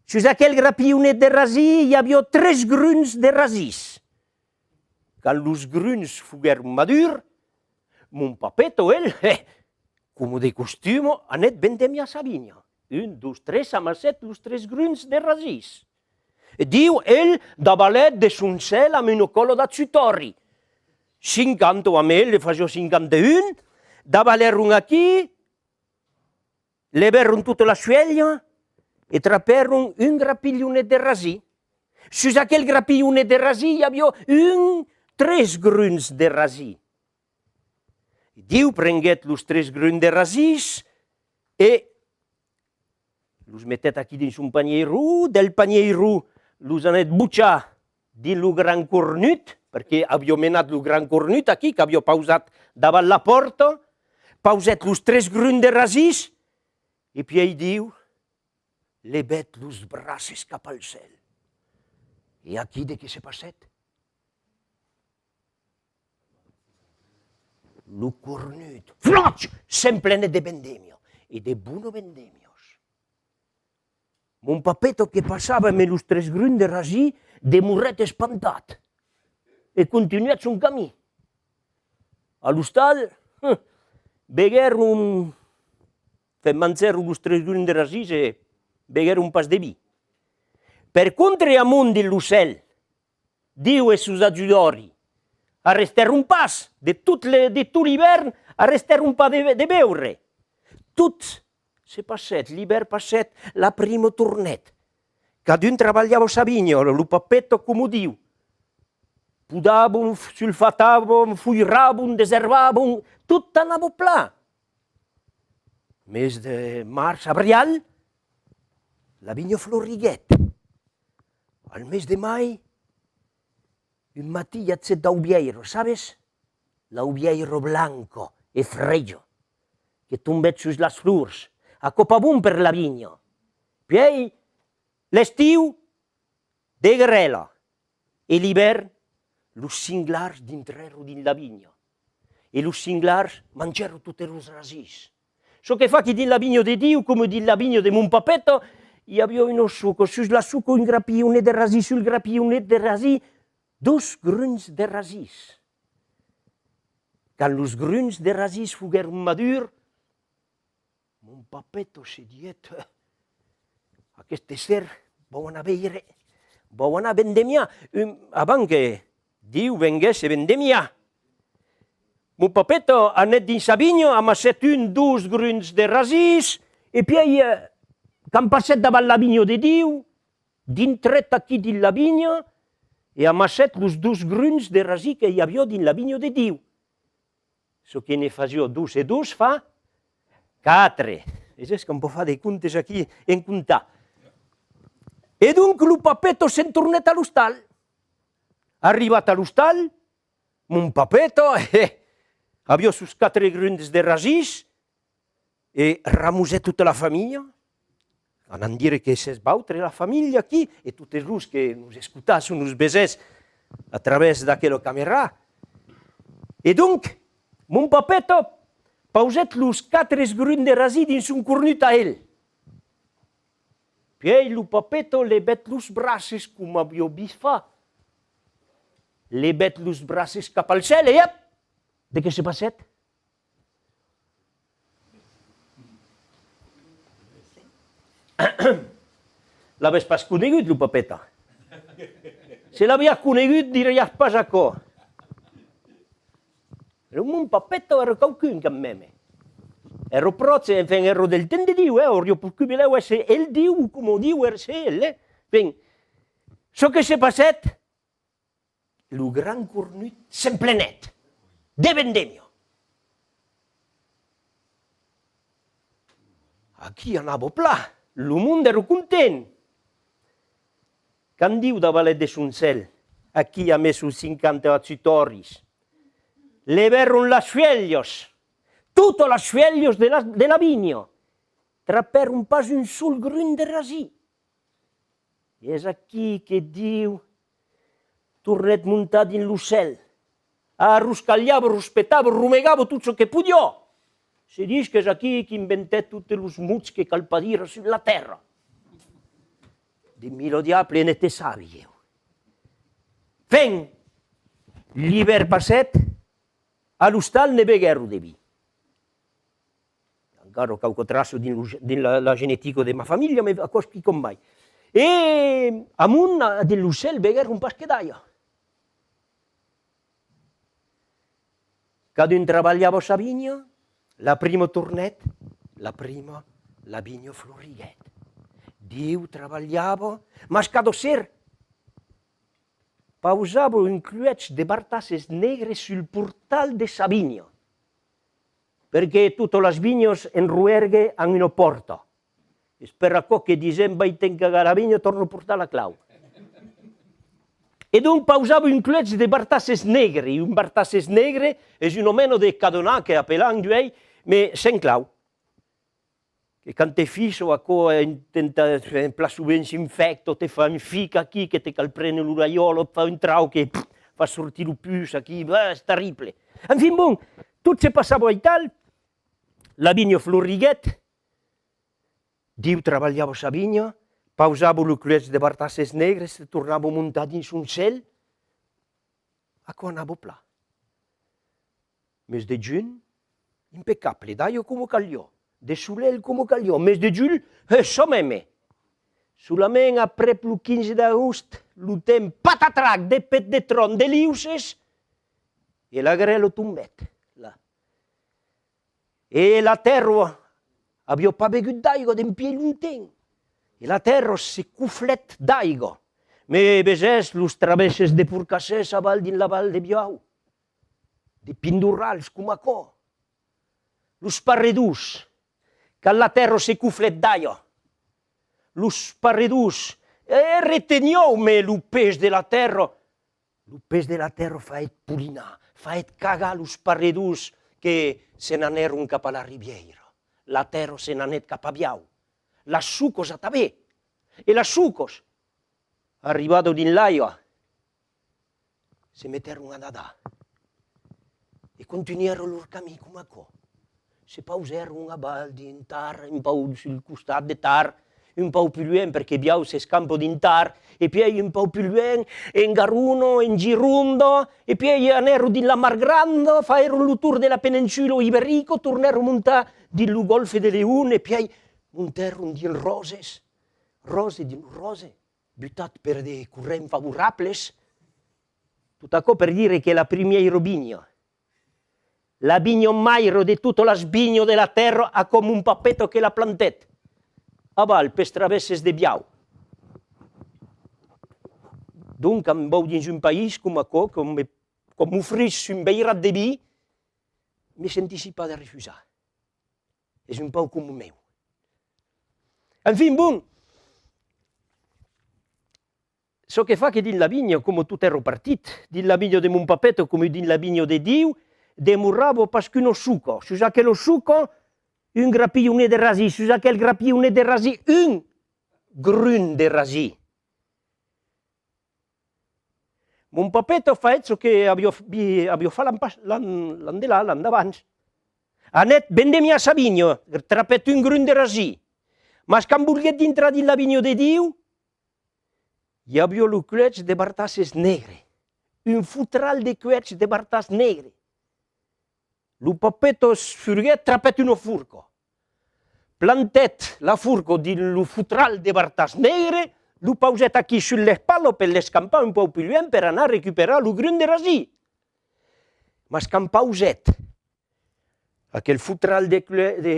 Sus aquel grapilhonet de rasin, i aviá tres grums de rasins. Quand los grums foguèron madurs, mon papeta, el, eh, coma de costuma, anèt vendemiar sa vinha. Un, dos, tres, amassèt los tres grums de rasins. E Diu, el, davalèt de son cèl amb una còla d'ajutòri. Cinquanta amb el, ne fasiá cinquanta-un, davalèron aquí, levèron tota la suèlha e trapèron un grapilhonet de rasin. Sus aquel grapilhonet de rasin i aviá un, tres grums de rasin. Diu prenguèt los tres grums de rasins e los metèt aquí dins son panieiron, del panieiron los anèt bochar dins lo grand cornut, perque aviá menat lo grand cornut aquí, qu'aviá pausat davant la pòrta, pausèt los tres grums de rasins, e puèi Diu levèt los braces cap al cèl. E aquí de qué se passèt? Lo cornut, flòc! S'emplenèt de vendemia, e de bona vendemia. Mon papeta que passava amb los tres grums de rasin demorèt espantat e continuèt son camin. A l'ostal, eh, beguèron, enfin, mangèron los tres grums de rasin e beguèron pas de vin. Per contra, amont dins lo cèl, Diu e sos ajudòri arrestèron pas, de tot le, de tot l'ivèrn, arrestèron pas de, de beure. Tot se passèt, l'ivèrn passèt, la prima tornèt. Cadun trabalhava sa vinha, lo papeta coma Diu. Podavan, sulfatavan, foiravan, deservavan, tot anava plan. Mes de març, abrial, la vinha floriguèt. Al mes de mai, un matin i agèt d'aubièira, sabes? L'aubièira blanca e freja que tombèt sus las flors, aquò pas bon per la vinha. Puèi, l'estiu, de grèla, e l'ivèrn, los singlars dintrèron dins la vinha. E los singlars mangèron totes los rasins. Çò que fa que dins la vinha de Diu, coma dins la vinha de mon papeta, i aviá una soca, sus la soca un grapilhonet de rasin, sul grapilhonet de rasin, dos grums de rasins. Quand los grums de rasins foguèron madurs, mon papeta se dièt: "Aqueste ser vau anar veire, vau anar vendemiar, un, avant que Diu venguèsse vendemiar." Mon papeta anèt dins sa vinha, amassèt un, dos grums de rasins, e puèi, eh, quand passèt davant la vinha de Diu, dintrèt aquí dins la vinha e amassèt los dos grums de rasin que i aviá dins la vinha de Diu. çò que ne fasiá dos e dos fa quatre. Veses qu'òm pòt far de comptes aquí en comptar. E donc lo Papeta se'n tornèt a l'ostal. Arribat a l'ostal, mon Papeta, eh, aviá sos quatre grundes de rasís, e ramosèt tota la familha. Anam dire que sètz vautres la familha aquí, e totes los que nos escotatz o nos vesètz a travèrs d'aquela camèra. E donc, mon Papeta pausèt los quatre grunds de rasís dins son cornut a el. Pièi lo Papeta levèt los braces coma aviá vist far. Levèt los braces cap al cèl e ep! De qué se passèt? L'avètz pas conegut, lo Papeta? Se l'aviatz conegut, diriatz pas aquò. Lo mon Papeta èra quauqu'un, quand même. Èra pròche, enfin, èra del temps de Diu, eh? Auriá poscut belèu èsser el Diu, o coma Diu èsser el, eh? Ben, çò que se passèt, lo grand cornut s'emplenèt de vendemia. Aquí anava plan, lo monde èra content. Quand Diu davalèt de son cèl, aquí amé sos cinquanta ajutòris, levèron las fuèlhas, totas las fuèlhas de la, de la vinha, trapèron pas un sol grun de rasís. E es aquí que Diu tornèt montar dins lo cèl. Arroscalhava, rospetava, romegava tot çò que podiá. Se ditz qu'es aquí qu'inventèt totes los mots que cal pas dire sus la tèrra. De mila diables, n'ète sabi, ieu. Fin, l'ivèrn passèt, a l'ostal ne beguèron de vin. Encara quauqua traça dins lo ge-, dins la, la genetica de ma familha, mès aquò's quicòm mai. E amont, a, dins lo cèl, beguèron pas que d'aiga. Cadun trabalhava sa vinha, la prima tornèt, la prima, la vinha floriguèt. Diu trabalhava, mas cada ser pausava un cluèch de bartasses negres sul portal de sa vinha, perque totas las vinhas en Roergue an una pòrta. Es per aquò que disèm: vai t'encagar la vinha, tòrna portar la clau. E donc pausava un cluèch de bartasses negre, e un bartasses negre es una mena de cadenat que apelan d'uèi, mès sens clau. Que quand te ficha aquò, eh, intenta, eh, plan sovent s'infècta, te fa un fic aquí, que te cal prene lo raiòl, fa un trauc que, pff, fa sortir lo pus aquí, bah, es terrible. Enfin, bon, tot se passava aital, la vinha floriguèt, Diu trabalhava sa vinha, pausava lo cluèch de bartasses negres, se tornava montar dins son cèl, aquò anava plan. Mes de junh, impecable, d'aiga coma caliá, de solelh coma caliá. Mes de julh, eh, çò mème. Solament aprèp lo quinze d'agost, lo temps patatrac, de pets de tròn, de liuces, e la grèla tombèt, la. E la tèrra aviá pas begut d'aiga dempièi longtemps. E la tèrra se coflèt d'aiga. Mès vesètz los travèrses de Porcassés aval dins la val de Viaur, de pindorals coma aquò. Los paredons, quand la tèrra se coflèt d'aiga, los paredons, eh, retenián, mès lo pes de la tèrra, lo pes de la tèrra faèt polinar, faèt cagar los paredons que se n'anèron cap a la ribièira. La tèrra se n'anèt cap a Viaur. Las socas atanben. E las socas, arribada dins l'aiga, se metèron a nadar e contunhèron lor camin coma aquò. Se pausèron aval dins Tarn, un pauc sul costat de Tarn, un pauc pus luènh, perque Viaur s'escampa dins Tarn, e pièi un pauc pus luènh, en Garona, en Gironda, e pièi anèron dins la Mar Granda, faèron lo torn de la peninsula iberica, tornèron montar dins lo gòlfe de Leon, e pièi montèron dins Ròse, Ròse, dins lo Ròse, butat per de corrents favorables. Tot aquò per dire que la primièra vinha, la vinha maire de totas las vinhas de la tèrra, aquò mon papeta que la plantèt, aval, pels travèrses de Viaur. Donc, quand vau dins un país coma aquò, quand me, quand m'ofrís un veirat de vin, me sentissi pas de refusar. Es un pauc coma meu. Enfin, bon, çò que fa que dins la vinha, coma tot èra partit, dins la vinha de mon papeta coma dins la vinha de Diu, demorava pas qu'una soca. Sus aquela soca, un grapilhonet de rasin, sus aquel grapilhonet de rasin, un grun de rasin. Mon papeta faguèt çò que aviá f-, vi-, aviá fach l'an pas-, l'an, l'an de là, l'an d'abans. Anèt vendemiar sa vinha, trapèt un grun de rasin. Mas quand volguèt dintrar dins la vinha de Diu, i aviá lo cluèch de bartasses negre, un fotral de cluèch de bartàs negre. Lo papeta furguèt, trapèt una forca. Plantèt la forca dins lo fotral de bartàs negre, lo pausèt aquí sus l'espatla per l'escampar un pauc pus luènh per anar recuperar lo grun de rasin. Mas quand pausèt aquel fotral de, clè-, de,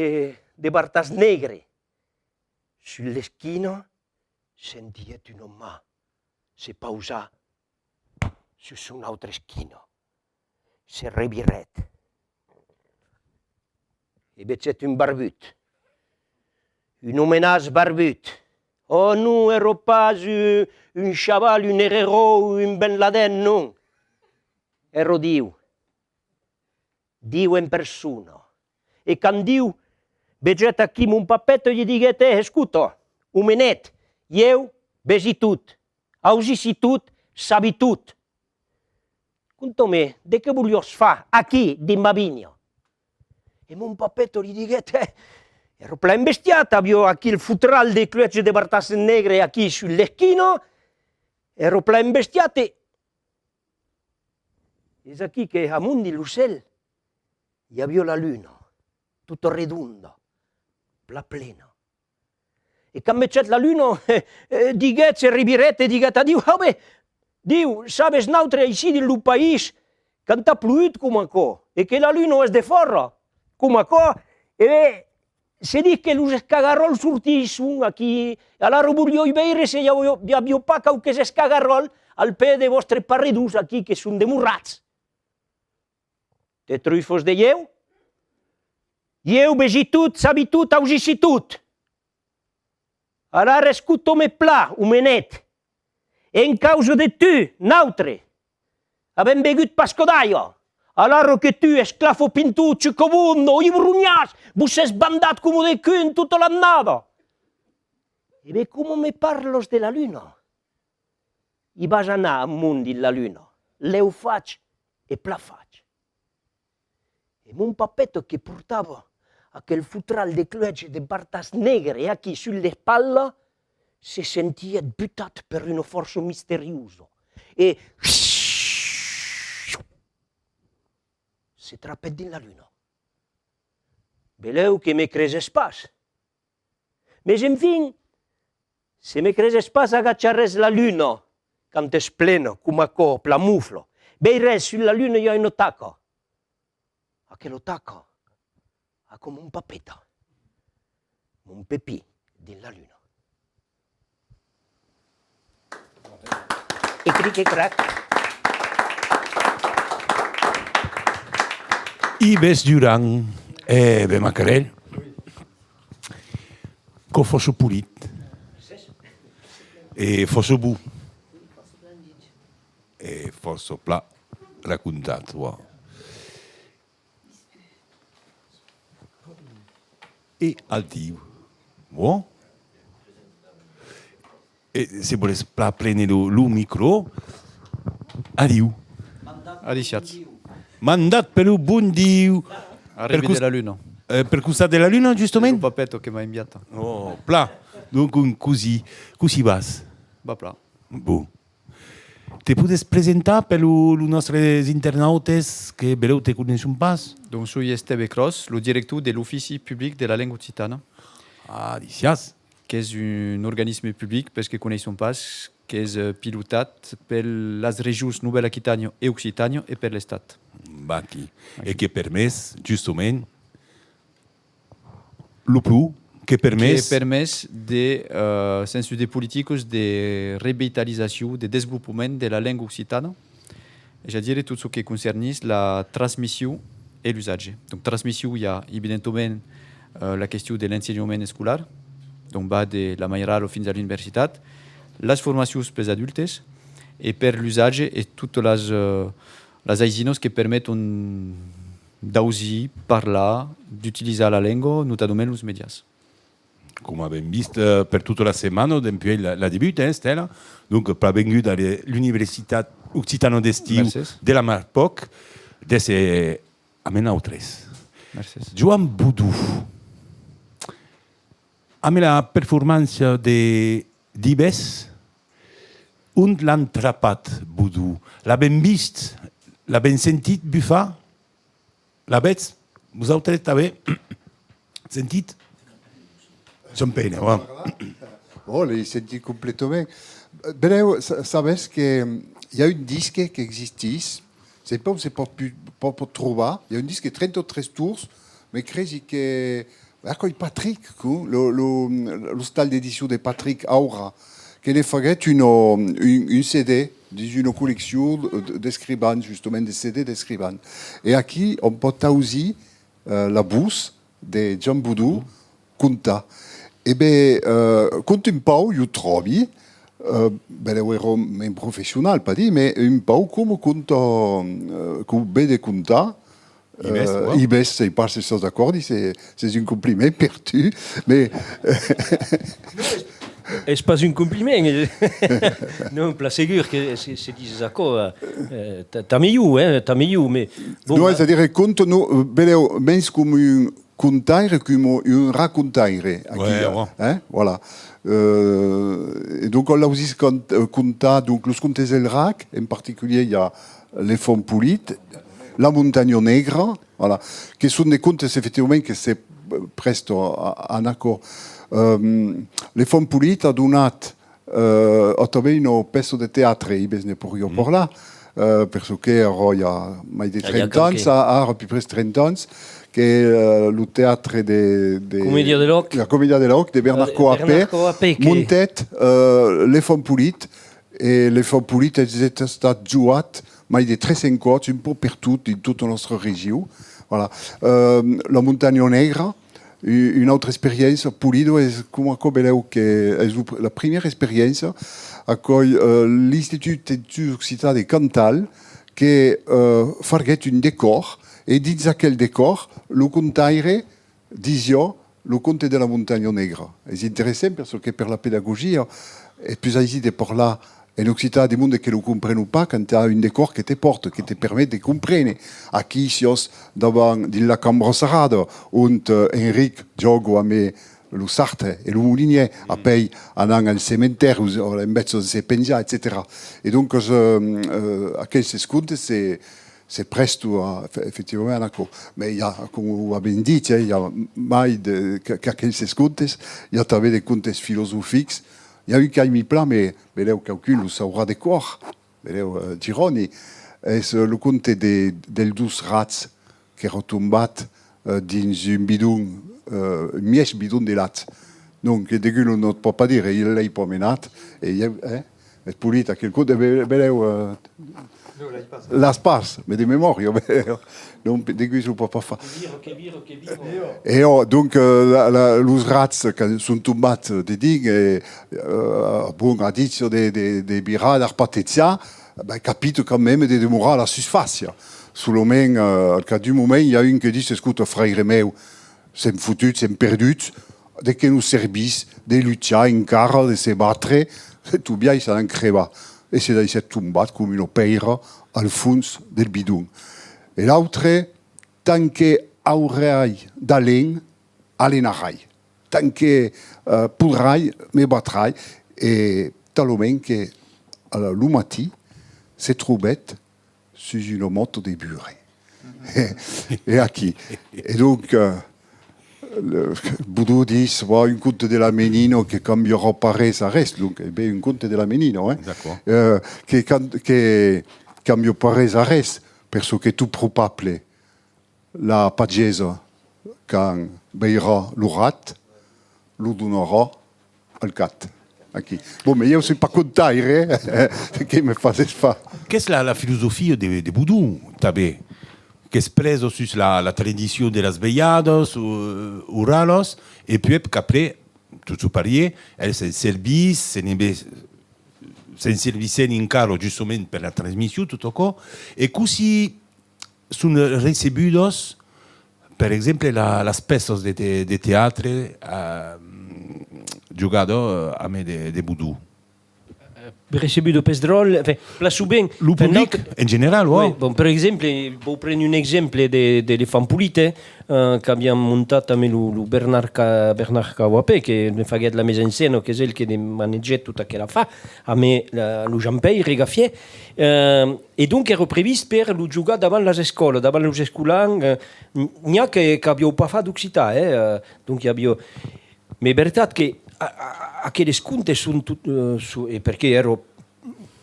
de bartàs negre sus l'esquina, sentièt una man se pausar sus son autra esquina. Se revirèt e vegèt un barbut, un omenàs barbut. Oh non, èra pas un, un Chaval, un Herrero o un Ben Laden, non. Èra Diu. Diu en persona. E quand Diu vegèt aquí mon papeta, li diguèt: "Eh, escota, omenet, ieu vesi tot, ausissi tot, sabi tot. Conta-me, de qué voliás far aquí, dins ma vinha?" E mon papeta li diguèt: "Eh, èra plan embestiat, aviá aquí el fotral de cluèch de bartàs negre aquí sus l'esquina, èra plan embestiat e..." Es aquí que, amont dins lo cèl, i aviá la luna, tota redonda, plan plena. E quand vegèt la luna, eh, eh, diguèt, se revirèt e diguèt a Diu: "Ò ben, Diu, sabes, nautre aicí dins lo país, quand a plogut coma aquò, e que la luna es defòra coma aquò, e ben, se ditz que los escagaròls sortisson aquí, alara voliái veire se i aviá, i aviá pas quauques escagaròls al pè de vòstres paredons aquí que son demorats." "Te trufas de ieu? Ieu vesi tot, sabi tot, ausissi tot. Alara escota-me plan, omenet. En causa de tu, nautre, avèm begut Pascadalha. Alara que tu, esclafa pintor, chucabonda, ibronhàs, vos sètz bandat coma de cun tota l'annada. E ben, coma me parlas de la luna, i vas anar amont dins la luna, lèu fach e plan fach." E mon papeta, que portava aquel fotral de cluèch de bartàs negre aquí sus l'espatla, se sentièt butat per una fòrça misteriosa e se trapèt dins la luna. Belèu que me creses pas. Mes enfin, se me creses pas, agacharès la luna quand es plena, coma aquò, plan mofla. Veirès, sus la luna i a una taca. Aquela taca a coma mon papeta, mon pepin dins la luna. E cric e crac. Ives Durand, e ben macarèl, quò fòrça polit e fòrça bon e fòrça plan racontat, uau. E adiu. Bon. E se vòles plan prene lo, lo micro, adiu. Adissiatz. Mandat per lo bon Diu. Arribi de la luna. Eh, per costat de la luna, justament? Lo papeta que m'a enviat. Oh, plan. Donc, un cosin, cosin vas? Va plan. Bon. Te podes presentar per lo, los nòstres internautes que belèu te coneisson pas? Donc, soi Estève Cros, lo director de l'Ofici Public de la Lenga Occitana. Ah, adissiatz. Qu'es un organisme public, pels que coneisson pas, qu'es, eh, pilotat per las regions Novèla Aquitània e Occitània e per l'Estat. Vaquí. E que permés, justament, lo plan que permés... Que permés de, eh, sens de politicas de revitalizacion, de desvolopament de la lenga occitana, es a dire tot çò que concernís la transmission e l'usatge. Donc, transmission, i a evidentament, eh, la question de l'ensenhament escolar, donc va de la mairala fins a l'universitat, las formacions pels adultes, e per l'usatge e totas las, eh, las aisinas que permeton d'ausir, parlar, d'utilizar la lenga, notadament los mèdias. Coma avèm vist, eh, per tota la setmana, dempuèi la, la debuta, eh, Estela? Donc, plan venguda a le-, l'Universitat Occitana d'Estiu Mercés. De la Marpòc, d'èsser amb nautres. Mercés. Joan Bodon, amb la performància de Divés, ont l'an trapat, Bodon? L'avèm vist, l'avèm sentit bufar? L'avètz, vosautres tanben, sentit? Champagne, ouais. Bon, l'ai sentit completament. Benlèu, sa-, sabes que, mm, i a un disque qu'existís, sai pas ont se pòt pu-, pòt, pòt trobar. I a un disque trenta-tres tours, me cresi que, aquò's Patrick, lo, lo, l'ostal d'edicion de Patrick Aura, que ne faguèt un, un, un C D dins una colleccion d-, d'escrivans, justament de C D d'escrivans. E aquí, òm pòt ausir, eh, la votz de Joan Bodon contar. E ben, eh, conta un pauc, jo tròbi, eh, benlèu èra mens professional, pas dire, mas un pauc coma conta, eh, coma ven de contar, Ives, eh, ouais. Ives, sai pas se sas d'acòrdi, se, s'es un compliment per tu, mas, eh, Non, es, es pas un compliment. Non, plan segur que se, se dises aquò, eh, eh, ta-, tant melhor, eh, tant melhor, mas bon, Non, eh, es a dire, conta, non, benlèu, mens coma un contaire, coma un racontaire, aquí, Ouais, ouais. Hein, voilà. Euh, e donc, on l'ausís cont-, euh, contar, donc, los contes del Rac, en particulier, i a L'Enfant Polit, La Montanha Negra, voilà, que son de contes, efectivament, que se, euh, prèstan a, a, a aquò. Euh, L'Enfant Polit a donat, euh, a tanben una pèça de teatre, Ives ne poiriá parlar, euh, per çò que ara i a mai de trenta ans, a, ara a pus près trenta ans, que, euh, lo teatre de, de Comèdia de l'Òc. La Comèdia de l'Òc, de Bernard Coapé, Bernard Coapé, que montèt, euh, L'Enfant Polit, e L'Enfant Polit es estat joat mai de tres cents còps, un pauc pertot, dins tota nòstra region. Voilà. Euh, La Montanha Negra, u-, una autra experiéncia, Polida, es coma aquò, benlèu que es lo pr-, la primièra experiéncia, aquò's, euh, l'Institut d'Estudis Occitans de Cantal, que, euh, farguèt un decòr, e dins aquel decòr, lo contaire disiá lo conte de la Montanha Negra. Es interessant per çò que per la pedagogia es pus aisit de parlar en occitan de monde que lo comprenon pas quand i a un decòr que te pòrta, que te permet de comprene. Aquí siás davant dins la cambra sarrada, ont, eh, Enric jòga amb lo Sartre e lo Molinièr, apèi anant al cementèri, o, o en vètz se penjar, etcetèra. E doncas, eh, eh, aqueles contes se, se prèstan a, efe-, efectivament, a aquò. Mas i a, coma o avèm dit, eh, i a mai de, que, qu'aqueles contes, i a tanben de contes filosofics. I a un qu'aimi plan, mas benlèu quauqu'un lo saurà de còr, benlèu, eh, Giròni, es, eh, lo conte de, dels dos rats qu'èra tombat, eh, dins un bidon, eh, un mièg bidon de lach. Donc, degun lo nòt pòt pas dire, e l'ai pas menat, e ieu, eh, es polit aquel conte, be-, benlèu, eh, Non, l'ai pas. L'as pas, mas de memòria, non, degun lo pòt pas far. Que vira, que vira, que vira. E ò, donc, eh, la, la, los rats que son tombats dedins, e, eh, bon, a ditz de, de, de virar, d'arpatejar, ben, capita quand même de demorar a la susfàcia. Solament, eh, al cap d'un moment, i a un que ditz: «Escota, fraire meu, sèm fotuts, sèm perduts, de qué nos servís de luchar encara, de se batre, se tot biais anam crebar?» E se daissèt tombar coma una pèira al fons del bidon. E l'autre: «Tant que aurai d'alen, alenarai. Tant que, eh, podrai, me batrai.» E talament que, a la, lo matin, se trobèt sus una mòta de burre. E aquí. E donc, eh, le, Bodon ditz: «Bon, un conte de la menina que cambiarà pas res a res.» Donc, e ben, un conte de la menina, eh? D'accord. Eh, que can-, que cambia pas res a res, per çò que tot probable, la pagesa, quand veirà lo rat, lo donarà al cat. Aquí. Bon, mas ieu soi pas contaire, eh? Que me fases far. Qu'es la, la filosofia de, de Bodon, tanben? qu'es presa sus la, la tradicion de las velhadas o, oralas, e puèi qu'après, tot çò parièr, el se'n servís, se'n enve-, se'n servissèn encara justament per la transmission, tot aquò, e cossí son recebudas, per exemple, la, las pèças de te-, de teatre, eh, jogada, eh, amé de, de Bodon? Recebut de pes dròlle, enfin, plan sovent, lo enfin, public, nautre-, en general, oui, bon, per exemple, vau prene un exemple de, de L'Éfant Polit, eh, qu'aviam montat amb lo, lo Bernard Ca-, Bernard Cauapé, que ne faguèt la mise en scène, qu'es el que ne manegèt tot aquel afar, amb la, lo Jean-Pèire Gaffier, eh, e donc èra previst per lo jogar davant las escòlas, davant los escolans, eh, n-, n'i a que, qu'avián pas fach d'occitan, eh, eh, donc i aviá, Mès vertat que a, a, aqueles contes son tot, eh, so-, e perque èra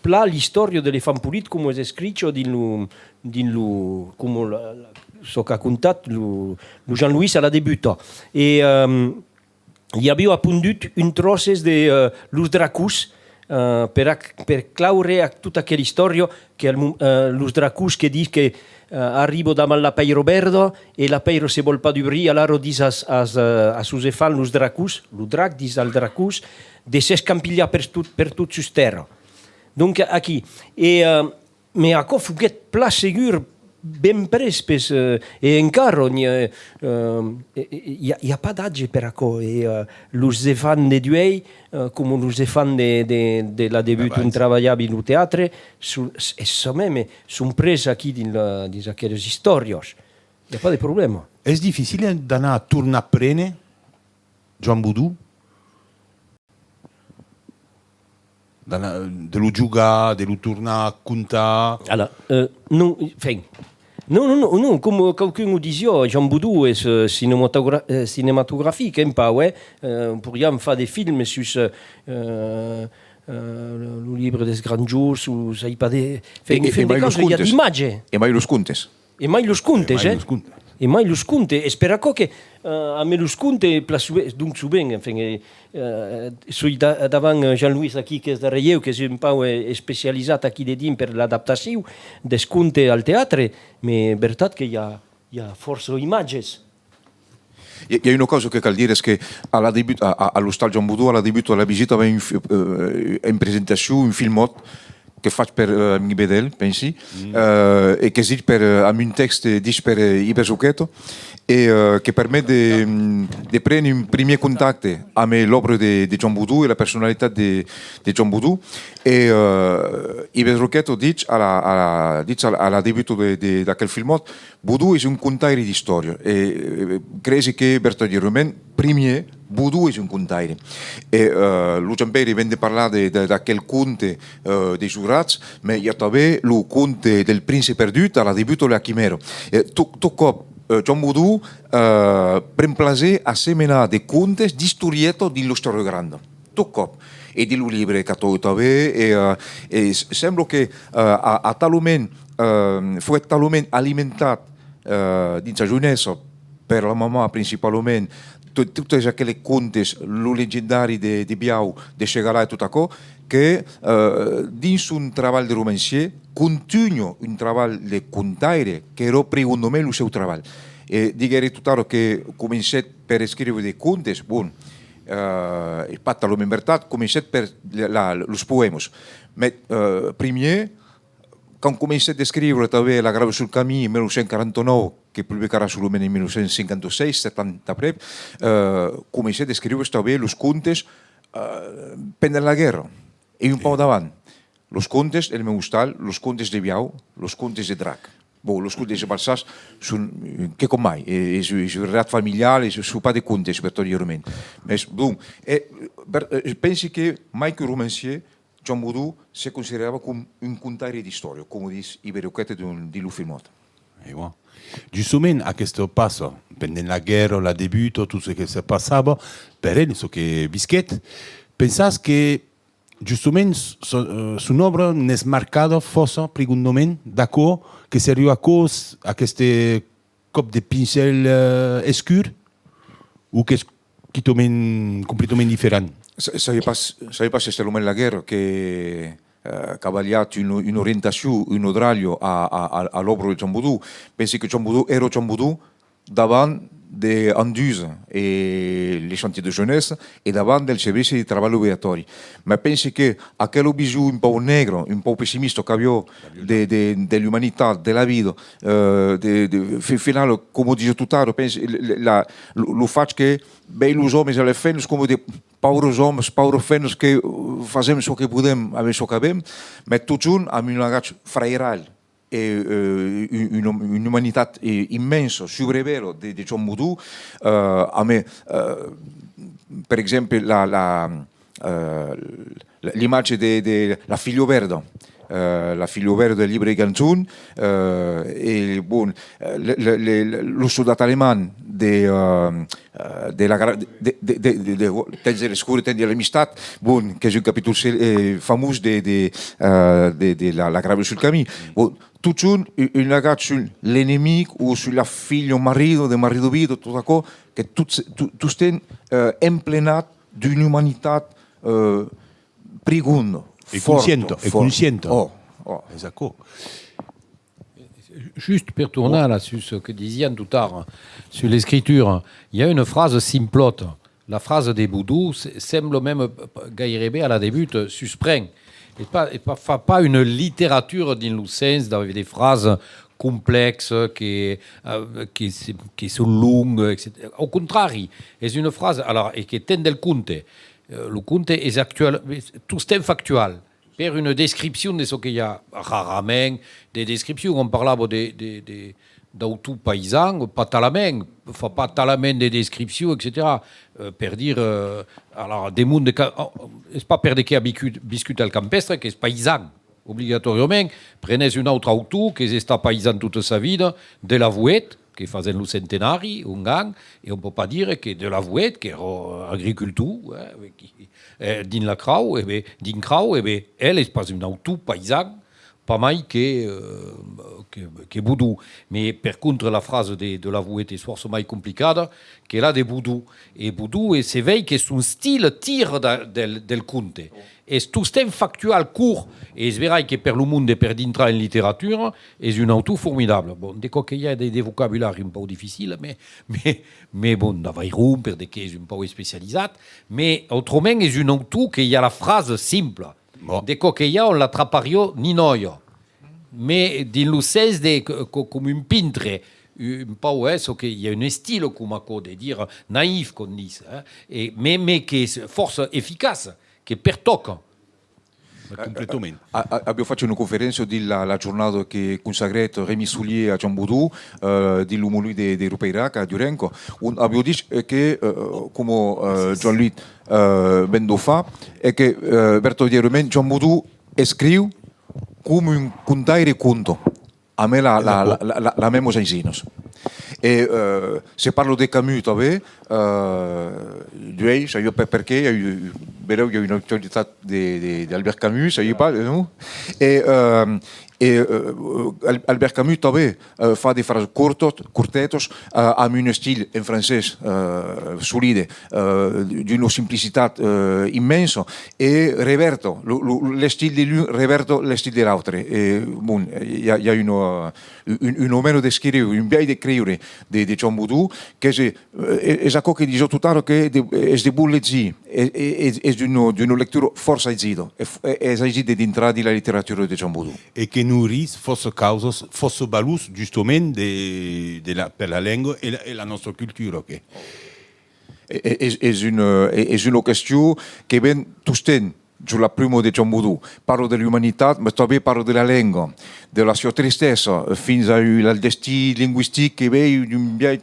plan l'istòria de L'Éfant Polit coma es escricha dins lo, dins lo, coma la, la, çò qu'a contat lo, lo Jean-Louis a la debuta. E, ehm, i aviá apondut un tròces de, eh, Los Dracons, eh, per ac-, per claure a tota aquela istòria que al mo-, eh, Los Dracons que ditz que, eh, arriba davant la pèira verda e la pèira se vòl pas dubrir, alara ditz as, as, eh, a sos efants, los dracons, lo drac ditz al dracons, de s'escampilhar per tot, per tot sus tèrra. Donc, aquí, e, eh, mès aquò foguèt plan segur ben pres, pes, eh, e encara, n'i a, eh, e, e, i a, i a pas d'atge per aquò, e, eh, los efants de duèi, eh, coma los efants de, de, de la debut ont trabalhavi lo teatre, son, es çò mème, son pres aquí dins la, dins aquelas istòrias. I a pas de problèma. Es dificil d'anar tornar prene Joan Bodon? D'anar, de lo jogar, de lo tornar contar? Ala, eh, non, enfin, non, non, non, non, coma qualqu'un o disiá, Joan Bodon es, eh, cinematogra-, eh, cinematografic, un pauc, eh? Eh, poriam far de films sus, eh, eh, eh, lo, lo libre dels grands jorns, o sai pas de, enfin, e, e, enfin, e de mai los causas, i a contes. D'imatges. E mai los contes. E mai los contes, eh? E mai los contes. E mai los contes. Es per aquò que, eh, amé los contes, plan sovent, donc sovent, enfin, eh, eh, soi da-, davant, eh, Jean-Louis aquí, qu'es darrèr ieu, qu'es un pauc, eh, especializat aquí dedins per l'adaptacion dels contes al teatre, mès vertat que i a, i a fòrça imatges. I a, i a una causa que cal dire, es que a la debut, a, a, a l'Ostal Joan Bodon, a la debuta de la visita, avèm un fi-, eh, en presentacion, un filmòt que fach per, eh, Amic Bedel, pensi, eh, e qu'es dich per, eh, amb un tèxte dich per, eh, Ives Roqueta, e, eh, que permet de, mm, de prene un primièr contacte amb l'òbra de, de Joan Bodon e la personalitat de, de Joan Bodon. E, eh, Ives Roqueta dich a la, a la, dich a la, a la debuta de, de, d'aquel filmòt, Bodon es un contaire d'istòria, e, eh, cresi que vertadièrament, primièr, Bodon es un contaire. E, eh, lo Jean-Pèire ven de parlar de, de, d'aquel conte, eh, dels orats, mès i a tanben lo conte del prince perdut a la debuta de la Quimèra. E tot, tot còp, eh, Joan Bodon, eh, pren plaser a semenar de contes, d'istorieta dins l'istòria granda. Tot còp. E dins lo libre qu'a tanben, e, eh, e s-, sembla que, eh, a, a talament, eh, foguèt talament alimentat, eh, dins sa joinessa, per la mamà principalament, to-, totes aqueles contes, lo legendari de, de Biau, de Segalar e tot aquò, que, eh, dins son trabalh de romancièr, contunha un trabalh de contaire, qu'èra prigondament lo seu trabalh. E diguère totara que comencèt per escriure de contes, bon, eh, es pas talament vertat, comencèt per la, la, los poèmas. Mès, eh, primièr, quand comencèt d'escriure tanben La Grava sul camin en mila nòu cents quaranta nòu, que publicarà solament en mila nòu cents cinquanta sièis, sèt ans d'après, eh, comencèt d'escriure tanben los contes, eh, pendent la guèrra, e un pauc davant. Los contes del meu ostal, los contes de Biau, los contes de Drac. Bon, los contes de Balsàs son, eh, quicòm mai, e, es, es un relat familial, e son pas de contes, vertadièrament. Mès, bon, e, ver-, eh, pensi que, mai que romancièr, Joan Bodon se considerava com un contaire d'istòria, coma ditz Ives Roqueta dins, dins lo filmòt. E voilà. Justament, aquesta passa, pendent la guèrra, la debuta, tot çò que se passava, per el, çò que visquèt, pensas que, justament, so-, eh, son òbra n'es marcada fòrça, prigondament, d'aquò que seriá aquò, aqueste còp de pincèl, eh, escur, o qu'es quitament, completament diferent? Sa-, sabi pas, sabi pas s'es talament la guèrra que, eh, qu'a balhat una, una orientacion, una dralha a, a, a, a l'òbra de Joan Bodon. Pensi que Joan Bodon èra Joan Bodon davant de Anduze e les chantiers de jeunesse e davant del servici de trabalh obligatòri. Mas pensi que aquela vision un pauc negra, un pauc pessimista qu'aviá de, de, de l'umanitat, de la vida, eh, de, de, fi-, final, coma disiá totara, pensi, la, la, lo, lo fach que vei los òmes e las femnas coma de paures òmes, paures femnas que, eh, fasèm çò que podèm amb çò qu'avèm, mas totjorn amb un agach frairal e, eh, un, un, una umanitat, eh, immensa, subrevèla de, de Joan Bodon, eh, amb, eh, per exemple, la, la, eh, l'imatge de, de la filha verda, eh, la filha verda del libre de cançons, eh, e, bon, eh, le, le, le, le, lo soldat alemand de, eh, eh, de la gra-, de, de, de, de, de, temps de l'escur, temps de l'amistat, bon, qu'es un capítol, eh, famós de, de, eh, de, de la, la grava sul camin. Bon, totjorn un, un agach sus l'enemic o sus la filha marrida de marrida vida, tot aquò, que tot, tot, tostemps, eh, emplenat d'una umanitat, eh, prigonda, e fòrta, conscienta, e fòrta. Conscienta. Oh, oh. Es aquò. Just per tornar là sus çò que disiam totara, sus l'escritura, i a una frasa simplòta. La frasa de Bodon se-, sembla mème gaireben a la debuta, susprèn. Es pas, es pas, fa pas una literatura dins lo sens d'aver de frasas complèxas que, eh, que se-, que son longas, etcetèra. Au contrari, es una frasa, alors, e que ten del conte. Eh, lo conte es actual, es tostemps factual. Per una descripcion de çò que i a, rarament de descripcion. On parlava de, de, de, d'autor paisan, pas talament, fa pas talament de descripcion, etcetèra. Eh, per dire, eh, alors, de monde que, oh, es pas per de qui a viscut, viscut al campèstre qu'es paisan, obligatòriament. Prenètz un autre autor qu'es estat paisan tota sa vida, Delavouët, que fasèm lo centenari ongan, e on pòt pas dire que Delavouët, qu'èra agricultor, eh, qui, eh, dins la Crau, e ben, dins Crau, e ben, el es pas un autor paisan, pas mai que, eh, que, que Bodon. Mas, per contra, la frasa de, Delavouët es fòrça mai complicada que la de Bodon. E Bodon, e se vei que son estil tira da, del, del conte. Es tostemps factual, cort, e es verai que per lo monde, per dintrar en literatura, es un autor formidable. Bon, de còps que i a de, de vocabulari un pauc dificil, mas, mas, mas bon, d'Avairon, per de qu'es un pauc especializat, mas autrament es un autor que i a la frasa simpla. Bon. De còps que i a, on la trapariá ninòia. Mas dins lo sens de, co-, co-, com un pintre, un pauc, eh, çò que i a un estil coma aquò de dire naïf, com dis, eh, e, mas, mas qu'es fòrça eficaç, que pertòca. Completament. A-, a-, aviá fach una conferéncia dins la, la jornada que consacrèt Rémi Soulier a Joan Bodon, eh, dins lo molin de, de Riupeirac, a Durenca, ont aviá dich, eh, que, eh, coma, eh, Joan-Louis, eh, ven d'o far, e que, eh, vertadièrament, Joan Bodon escriu coma un contaire conta. Amé la, la, la, la, la, la mèma aisinatz. E, eh, se parla de Camus tanben, eh, duèi, sabi pas perqué, i a eu, benlèu i a una actualitat de, de, d'Albert Camus, sabi pas, non? E, eh, e, eh, Al-, Albert Camus tanben, eh, fa de frasas cortas, cortetas, eh, amb un estil en francés, eh, solide, eh, d'una simplicitat, eh, immensa, e revèrta, lo, lo, l'estil de l'un revèrta l'estil de l'autre. E, bon, i a, i a una, un, una manèra d'escriure, un biais d'escriure de, de Joan Bodon, qu'es, eh, es aquò que disiá totara, que de, es de bon legir, es, es, es d'una, d'una lectura fòrça aisida, e f-, e, es aisit de dintrar dins la literatura de Joan Bodon. E que nourís fòrça causas, fòrça valors, justament, de, de la, per la lenga e la, e la nòstra cultura, que. E, e, es, es una, e, es una question que ven tostemps sus la pluma de Joan Bodon. Parla de l'umanitat, mas tanben parla de la lenga, de la sua tristesa, fins a un, al destin lingüistic que vei d'un biais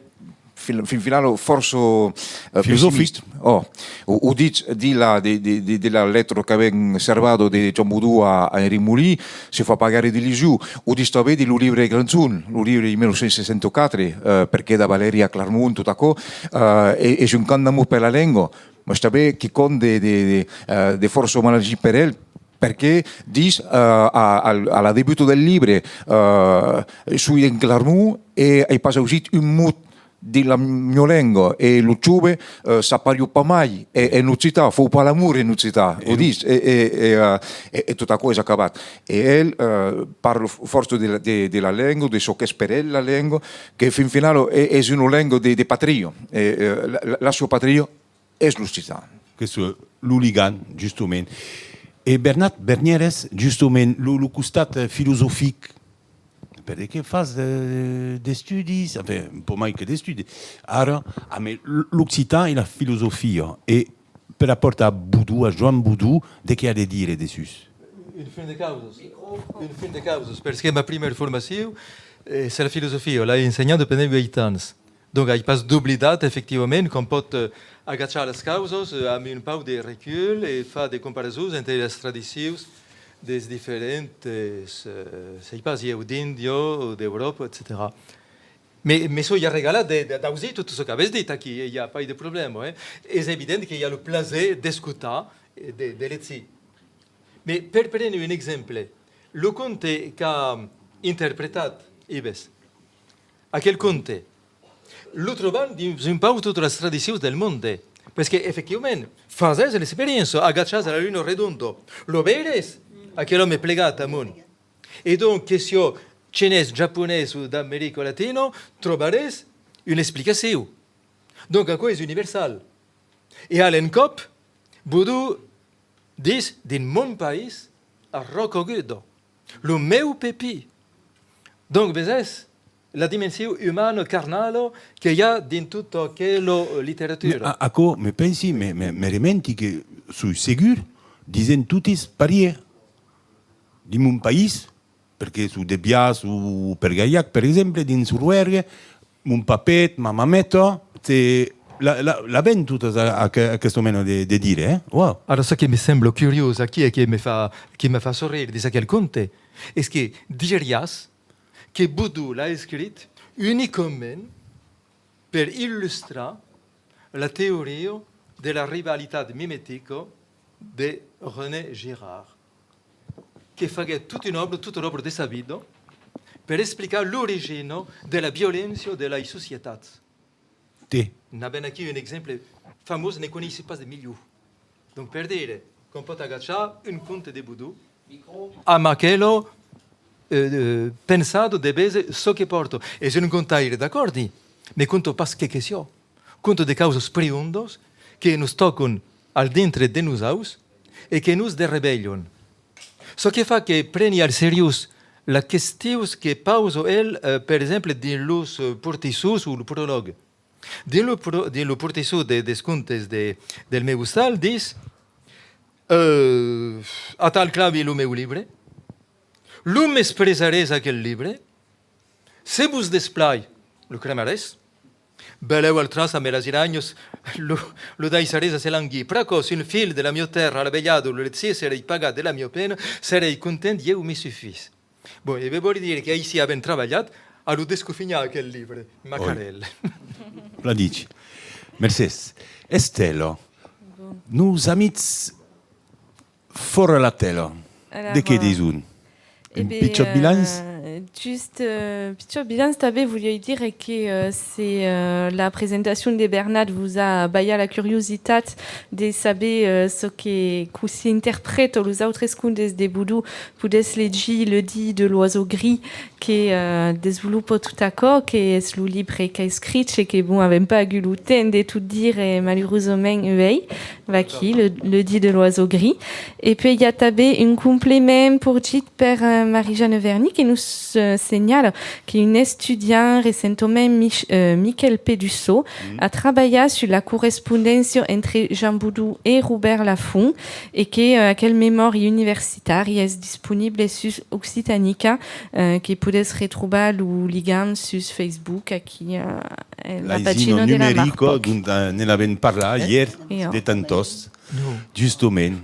fin, fin final fòrça, eh, pessimista. Oh, o, o ditz dins la, de, de, de, de la letra qu'avèm servada de Joan Bodon a, a Enric Molin, se fa pas gaire d'illusion. O ditz tanben dins lo libre de cançons, lo libre de mil nòu cents seissanta quatre, eh, perqué da Valèria Clermont, tot aquò, eh, e, es un cant d'amor per la lenga, mas tanben quicòm de, de, de, eh, de fòrça malaisit per el, perqué ditz, eh, a, a, a la debuta del libre, eh, soi en Clermont e ai pas ausit un mot Dins la miá lenga, e lo jove, eh, s'apariá pas mai, e, en occitan, fau pas l'amor en occitan, o dis, e, e, e, eh, e, e tot aquò es acabat. E el, eh, parla f-, fòrça de la, de, de la lenga, de çò qu'es per el la lenga, que fin finala e-, es una lenga de, de patria, e, eh, la, la, la sua patria es l'occitan. Qu'es, eh, lo ligam, justament. E Bernat Bernieres, justament, lo, lo costat, eh, filosofic, per de que fas, eh, d'estudis, enfin, un pauc mai que d'estudis, ara, amb l-, l'occitan e la filosofia, e per rapòrt a Bodon, a Joan Bodon, de qué a de dire dessús? Un fum de causas. Un fum de causas, perque ma primièra formacion, eh, es la filosofia, l'ai ensenhada pendent uèit ans. Donc, ai pas doblidat, efectivament, qu'òm pòt, eh, agachar las causas, eh, amb un pauc de recul e far de comparasons entre las tradicions des diferents, eh, sai pas, ieu, d'Índia o d'Euròpa, etcetèra. Me, me soi arregalat de, de, d'ausir tot çò qu'avètz dit aquí, e i a pas de problèma, eh? Es evident que i a lo plaser d'escotar e de, de legir. Mès per prene un exemple, lo conte qu'a interpretat Ives, aquel conte, lo trobam dins un pauc totas las tradicions del monde, perque efectivament fasètz l'experiéncia, agachatz a la luna redonda, lo veiretz, aquel òme plegat amont. E donc, que siá chinés, japonés o d'America Latina, trobaretz una explicacion. Donc, aquò es universal. E a l'encòp, Bodon dis: dins mon país, a Ròca Aguda, lo meu pepin. Donc, vesètz la dimension umana, carnala, que i a dins tota aquela literatura. Mès a-, aquò, me pensi, me, me, me rementi que soi segur, disen totis parier. Dins mon país, perque soi de Biàs o Pergalhac, per exemple, dins Roergue, mon papet, ma mameta, se la, la, l'avèm totas a, a, aquesta mena de, de dire, eh? Wow. Ara, çò que me sembla curiós aquí e que me fa, que me fa sorrire dins aquel conte, es que diriás que Bodon l'a escrit unicament per illustrar la teoria de la rivalitat mimetica de René Girard, que faguèt tota una òbra, tota l'òbra de sa vida, per explicar l'origina de la violéncia de las societats. Te. N'avèm aquí un exemple famós, ne coneissi pas de milhor. Donc, per dire qu'òm pòt agachar un conte de Bodon amb aquela, eh, eh, pensada de véser çò que pòrta. Es un contaire, d'acòrdi, mès conta pas que que siá. Conta de causas prigondas que nos tòcan al dintre de nosaus e que nos desrevelhan. Çò que fa que preni al seriós las questions que pausa el, eh, per exemple, dins los, eh, portissons o lo prològ. Dins lo pro-, dins lo portisson de, dels contes de, del meu ostal, dis, eh, atal clavi lo meu libre, lo mespresaretz aquel libre, se vos desplai, lo cremaretz, belèu al tras amb las iranhas lo, lo daissaretz a se languir. Pr'aquò, s'un filh de la miá tèrra a la velhada lo legís, serèi pagat de la miá pena, serèi content, ieu me sufís. Bon, e ben vòli dire que aicí avèm trabalhat a lo descofinhar aquel libre, macarèl. Plan dich. Mercés. Estela, nos amics fòra la tela, de qué dison? Un pichòt bilanç? Just, eh, pichòt bilanç, tanben voliái dire que, eh, se, eh, la presentacion de Bernat vos a balhat la curiositat de saber, eh, çò que, cossí interpreta los autres contes de Bodon, podètz legir Le dit de l'oiseau gris, que, eh, desvolopa tot aquò, que es lo libre qu'a escrich e que, bon, avèm pas agut lo temps de tot dire, malurosament, uèi. Vaquí, Le, Le dit de l'oiseau gris. E puèi i a tanben un complement porgit per, eh, Marie-Jeanne Verny, que nos, eh, senhala qu'un estudiant recentament, Mich-, eh, Miquèl Pedusseau, a trabalhat sus la correspondéncia entre Joan Bodon e Robèrt Lafont, e que, eh, aquel memòri universitari es disponible sus Occitanica, eh, que podètz retrobar lo ligam sus Facebook, aquí, eh, en la pagina de la numerica, Marpòc, dont, eh, ne n'avèm parlat ièr, de tantòst, justament.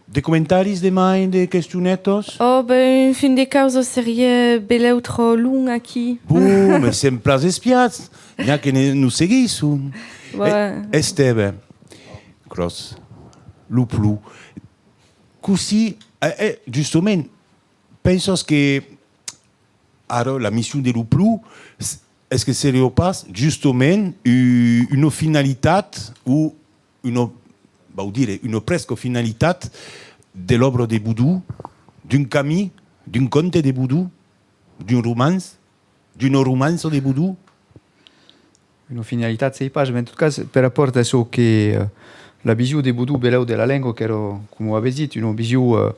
De comentaris de mai, de questionetas? Oh, ben, un fum de causa seriá belèu tròp long aquí. Bon, mès sèm plan espiats. N'i a que ne, nos seguisson. E, Esteve Cròs, lo plomb. Cossí, eh, eh, justament, pensas que ara la mission de lo plomb, s-, Es que seriá pas justament u-, una finalitat o una, vau dire, una presca finalitat de l'òbra de Bodon, d'un camin, d'un conte de Bodon, d'un romanç, d'una romança de Bodon? Una finalitat, sei pas, mas en tot cas, per rapòrt a çò que, eh, la vision de Bodon belèu de la lenga, qu'èra, coma o avètz dit, una vision, eh,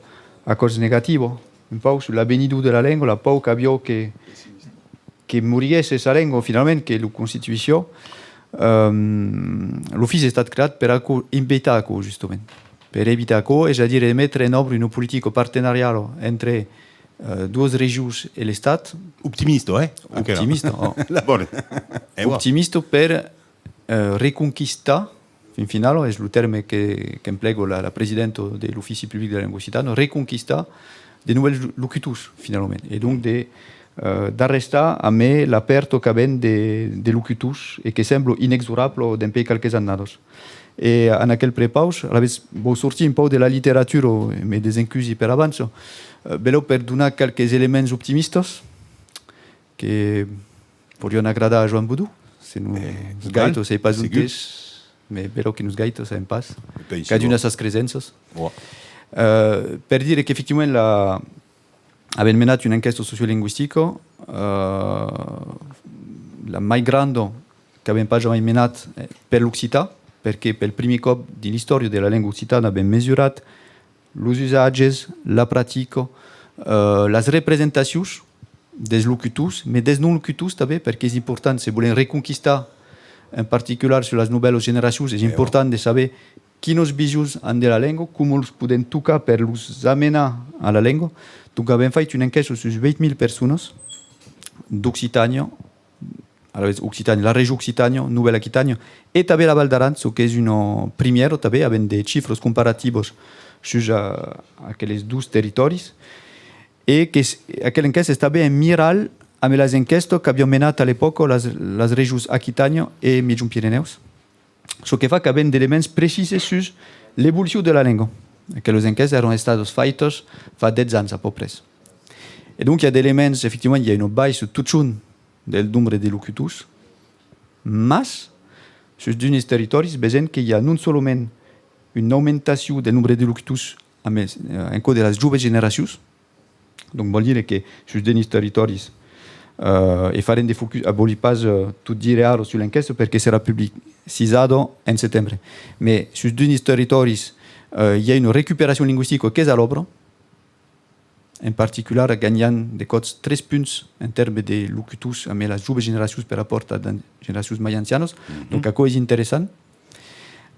a còps negativa, un pauc sus l'avenidor de la lenga, la paur qu'aviá que, que moriguèsse sa lenga, finalament, que lo constituissiá. Ehm, l'ofici es estat creat per aquò, evitar aquò, justament. Per evitar aquò, es a dire de metre en òbra una politica partenariala entre, eh, doas regions e l'Estat. Optimista, eh? Aquela. Optimista, ò. La bona. E voilà. Optimista per, eh, reconquistar, fin finala, es lo tèrme que, qu'emplega la, la presidenta de l'Ofici Public de la Lenga Occitana, reconquistar de novèls lo-, locutors, finalament. E donc de, eh, d'arrestar amé la pèrta qu'avèm de, de locutors e que sembla inexorabla dempuèi qualques annadas. E en aquel prepaus, alavetz, vau sortir un pauc de la literatura, me desencusi per avança, eh, belèu per donar qualques elements optimistas que porián agradar a Joan Bodon, se nos gaita, sei pas ont es, mas belèu que nos gaita, sabèm pas. Cadun a sas cresenças. Eh, per dire qu'efectivament la, avèm menat una enquèsta sociolingüistica, eh, la mai granda qu'avèm pas jamai menat, eh, per l'occitan, perque pel primièr còp dins l'istòria de la lenga occitana avèm mesurat los usatges, la practica, eh, las representacions dels locutors, mas dels non-locutors tanben, perque es important, se volèm reconquistar, en particular sus las novèlas generacions, es important de saber quinas visions an de la lenga, coma los podèm tocar per los amenar a la lenga. Donc avèm fait una enquèsta sus uèit mila personas d'Occitània, alavetz Occitània, la region Occitània, Novèla Aquitània, e tanben la Val d'Aran, çò qu'es una primièra tanben, avèm de chifras comparativas sus, eh, aqueles dos territòris, e que aquela enquèsta es tanben en miralh amb las enquèstas qu'avián menat a l'epòca las, las regions Aquitània e Miègjorn-Pirenèus. Çò que fa qu'avèm d'elements precises sus l'evolucion de la lenga. Aquelas enquèstas èran estadas faitas fa dètz ans, a pauc près. E donc, i a d'elements, efectivament, i a una baissa totjorn del nombre de locutors, mas, sus d'unes territòris, vesèm que i a non solament una aumentacion del nombre de locutors amb, eh, en cò de las joves generacions, donc vòl dire que sus d'unes territòris, eh, e farem de focus, eh, vòli pas, eh, tot dire ara sus l'enquèsta perque serà publicizada en setembre, mas sus d'unes territòris, eh, i a una recuperacion lingüistica qu'es a l'òbra, en particular ganhant de còps tres punts en tèrmes de locutors amb las joves generacions per rapòrt a de generacions mai ancianas. Donc aquò es interessant.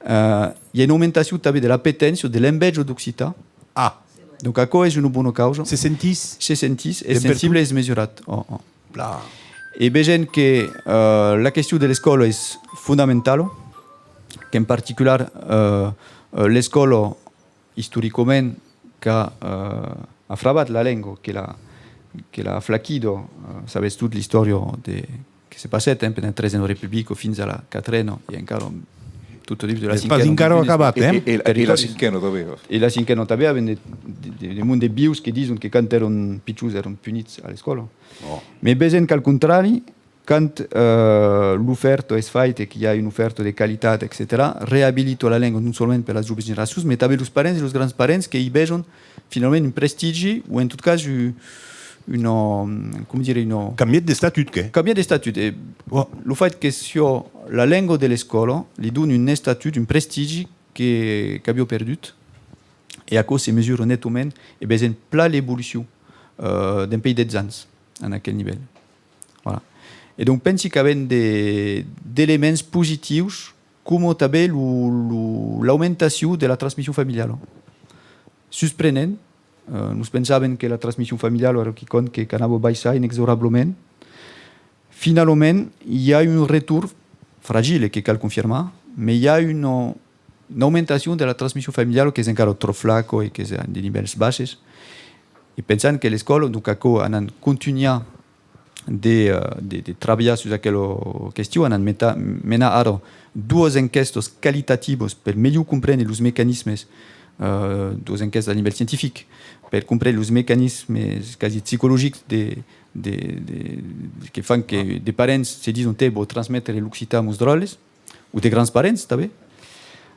Eh, i a una aumentacion tanben de l'apeténcia, de l'enveja d'occitan. Ah! Donc aquò es una bona causa. Se sentís? Se sentís, es sensible, es mesurat. Ò, ò. E vesèm que, eh, la question de l'escòla es fondamentala, qu'en particular, eh, eh, l'escòla, istoricament, qu'a, eh, afrabat la lenga, que l'a, que l'a aflaquida. Eh, sabètz tot l'istòria de, que se passèt, eh, pendent la tresena republica fins a la quatrena, e encara tot au debut de la cinquena. Es pas encara acabat, eh? E, e, e la cinquena tanben. E la cinquena tanben, avèm de, de, de, de monde vius que dison que quand èran pichons èran punits a l'escòla. Mas vesèm qu'al contrari, quand, eh, l'ofèrta es faita e que i a una ofèrta de qualitat, etcetèra, reabilita la lenga non solament per las joves generacions, mas tanben los parents e los grands parents que i veson finalament un prestigi o en tot cas u-, una, com dire, una... Cambièt d'estatut, que? Cambièt d'estatut. E lo fait que siá la lenga de l'escòla li dona un estatut, un prestigi que, qu'aviá perdut. E aquò se mesura netament e vesèm plan l'evolucion, eh, dempuèi dètz ans en aquel nivèl. Voilà. E donc pensi qu'avèm de, d'elements positius, coma tanben lo, lo, l'aumentacion de la transmission familiala. Susprenent, eh, nos pensàvem que la transmission familiala èra quicòm que, qu'anava baissar inexorablament. Finalament, i a un retorn fragile que cal confirmar, mas i a una, una aumentacion de la transmission familiala qu'es encara tròp flaca e qu'es a de nivèls basses. E pensam que l'escòla, donc aquò, anam contunhar de, eh, de, de trabalhar sus aquela question, anam meta-, menar ara doas enquèstas qualitativas per melhor comprene los mecanismes eh, duas enquèstas a nivèl scientific, per comprene los mecanismes quasi psicologics de, de, de, que fan que de parents se dison: «Tè, vau transmetre l'occitan a mos dròlles», o de grands parents, tanben.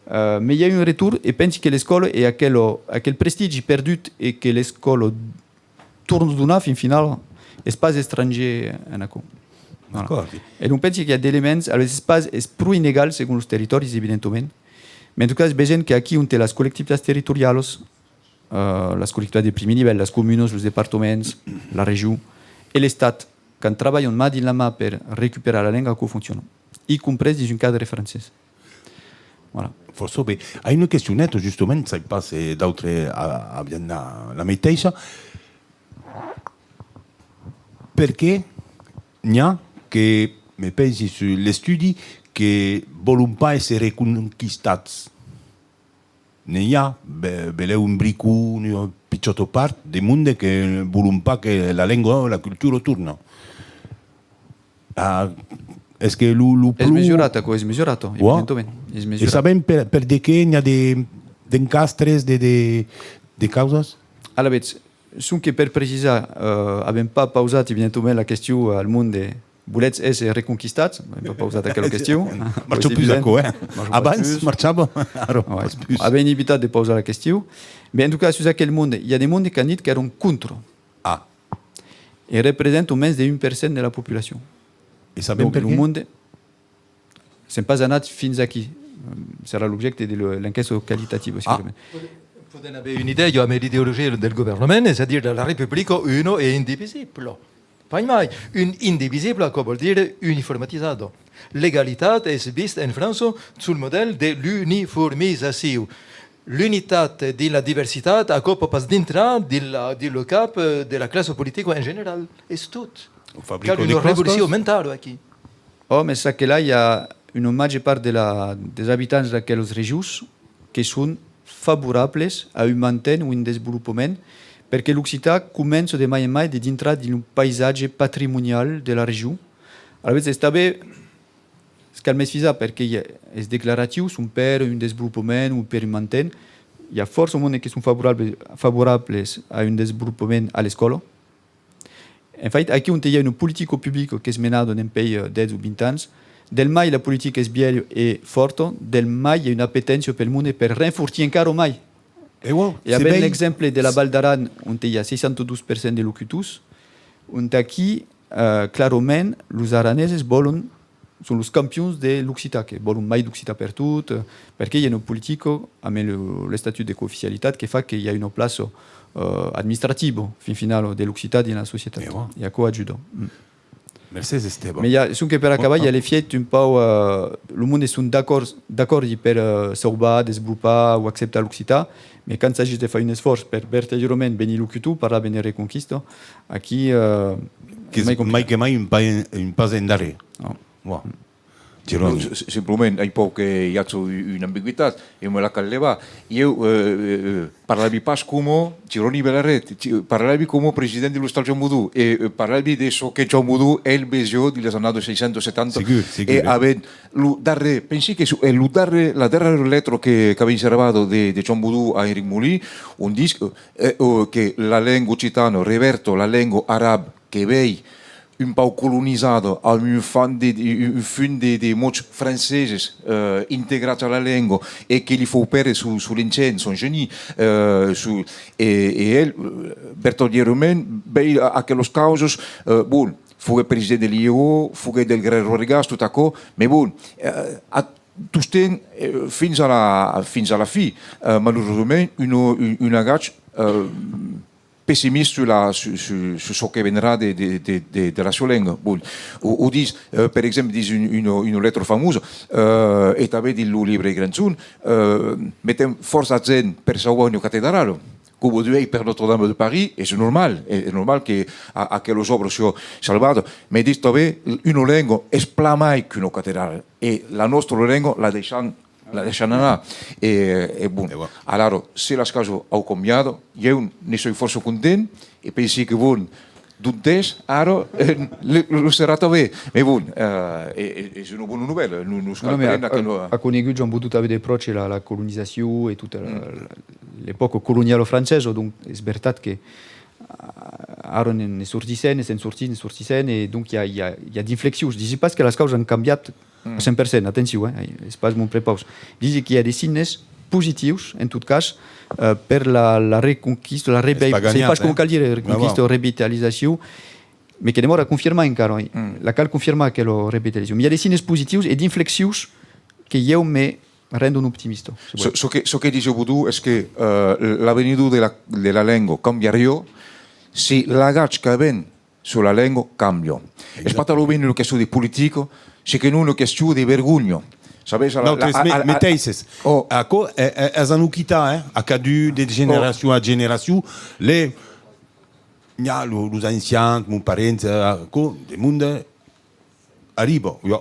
Eh, mès i a un retorn, e pensi que l'escòla e aquel, aquel prestigi perdut e que l'escòla torna donar, fin final, es pas estrangièr en aquò. Voilà. D'acòrdi. E donc pensi que i a d'elements, alavetz es pas, es pro inegal segon los territòris, evidentament, mès en tot cas, vesèm qu'aquí onte las collectivitats territorialas, eh, las collectivitats de primièr nivèl, las comunas, los departaments, la region e l'Estat, quand trabalhan man dins la man per recuperar la lenga, aquò fonciona, i comprés dins un cadre francés. Voilà. Fòrça ben. Ai una questioneta, justament, sai pas se d'autres a-, avián la, la meteissa. Perqué n'i a que, me pensi sus l'estudi, que vòlon pas èsser reconquistats? Ne i a, be-, belèu un bricon, una pichòta part de monde que vòlon pas que la lenga, la cultura torna. Ah, es que lo, lo... Es pro mesurat, aquò, es mesurat, evidentament. Es mesurat. E sabèm per, per de qué n'i a de, d'encastres, de, de, de causas? Alavetz, sonque per precisar, eh, avèm pas pausat, evidentament, la question al monde: «Volètz èsser reconquistats?» Avèm pas pausat aquela question. Marcha pus aquò, eh? Abans marchava, ara pas pus. Avèm evitat de pausar la question. Mès en tot cas, sus aquel monde, i a de monde qu'an dit qu'èran contra. Ah. E representa mens de un per cent de la populacion. E sabèm perqué? Donc, lo monde, sèm pas anats fins aquí. Serà l'objècte de le-, l'enquèsta qualitativa, segurament. Podèm aver una idèia amb l'ideologia del governament, es a dire la Republica una e indivisibla. Pas mai. Un indivisibla, aquò vòl dire uniformatizada. L'egalitat es vist en França sul modèl de l'uniformizacion. L'unitat dins la diversitat, aquò pòt pas dintrar dins la, dins lo cap, eh, de la classa politica en general. Es tot. Cal una revolucion mentala aquí. Ò, mès çaquelà, i a una màger part de la, dels abitants d'aquelas regions que son favorables a un manten o un desvolopament, perque l'occitan comença de mai en mai de dintrar dins lo paisatge patrimonial de la region. Alavetz, es tanben, es cal mesfisar, perque i a, es declaratiu, son per un desvolopament o per un manten. I a fòrça monde que son favorables, favorables a un desvolopament a l'escòla. En fait, aquí onte i a una politica publica qu'es menada dempuèi, eh, dètz o vint ans, del mai la politica es vièlha e fòrta, del mai i a una apeténcia pel monde per renfortir encara mai. E avèm l'exemple de la Val d'Aran, onte i a seissanta dos per cent de locutors, onte aquí, eh, clarament, los araneses vòlon son los campions de l'occitan, que vòlon mai d'occitan pertot, eh, perque i a una politica, amb lo, l'estatut de cooficialitat, que fa que i a una plaça, eh, administrativa, fin finala, de l'occitan dins la societat. E aquò ajuda. Mm. Mercés, Esteve. Mès i a, sonque per acabar, i a l'efièit un pauc, eh, lo monde son d'acòrd, d'acòrdi per, eh, sauvar, desvolopar o acceptar l'occitan, mès quand s'agís de far un esfòrç per vertadièrament venir locutor, parlar ben de reconquista, aquí, eh, qu'es mai complicat. Mai que mai un pas en, un pas endarrèr. Ò. Gironi. Non, s-, s-, simplament, ai paur que i aja u-, una ambigüitat, e me la cal levar. Ieu, eh, eh, eh, parlavi pas coma Gironi Belaret, ci-, parlavi coma president de l'Ostal Joan Bodon, e, eh, parlavi de çò que Joan Bodon, el, vesiá dins las annadas seissanta setanta, segur, segur, e eh. Avèm lo darrèr, pensi que su-, eh, lo darrèr, la darrèra letra que, qu'avèm servada de, de Joan Bodon a Enric Molin, ont ditz, eh, eh, que la lenga occitana revèrta la lenga araba que vei un pauc colonizada, amb un fum de, un, un fum de, de mots franceses, eh, integrats a la lenga, e que li fau pèrdre son, son engenh, son geni, eh, son, e, e el, eh, vertadièrament, vei a-, aquelas causas, eh, bon, foguèt president de l'I E O, foguèt del Gran Roergàs, tot aquò, mès bon, eh, a tostemps, eh, fins a la, fins a la fin, eh, malurosament, un, un, un agach, eh, pessimista sus la, su-, su-, sus çò que vendrà de, de, de, de, de la sua lenga. Bon, o, o ditz, eh, per exemple, dins un, una, una letra famosa, eh, e tanben dins lo libre Granson, eh, metèm fòrça argent per sauvar una catedrala, coma duèi per Notre-Dame de Paris, es normal, es, es normal que a-, aquelas òbras sián salvadas, mès ditz tanben, una lenga es plan mai qu'una catedrala, e la nòstra lenga la daissam la daissam anar. E, e bon, e bon. Alara, se las causas an cambiat, ieu ne soi fòrça content, e pensi que, bon, dontes, ara, eh, le, lo serà tanben. Mès bon, eh, e, e, es una bona novèla, nos, nos cal prendre que... Non, non, mès a, a, a conegut Joan Bodon tanben de pròche la, la colonizacion e tota la, la, l'epòca coloniala francesa, donc es vertat que, eh, ara ne, ne sortissèm, ne se'n sortissèm, ne sortissèm, e donc i a, i a, i a d'inflexions. Disi pas que las causas an cambiat a cent per cent, atencion, eh, es pas mon prepaus. Disi que i a de signes positius, en tot cas, eh, per la, la reconquista, la rebe-, sai pas coma cal dire, reconquista o revitalizacion, mès que demòra a confirmar encara, eh. La cal confirmar, aquela revitalizacion. Mès i a de signes positius e d'inflexions que ieu me rendon optimista, se volètz. Çò, çò que, çò que disiá Bodon es que, eh, l'avenidor de la, de la lenga cambiariá se l'agatz qu'avèm sus la lenga càmbia. Es pas talament una question de politica, se que non una question de vergonha. Sabes, a la, la, a, a, a, meteisses. Aquò, eh, eh, es en occitan, eh, a cadun de generacion a generacion, le, n'i a lo, los ancians, mon parents, eh, aquò, de monde, arriba, jo.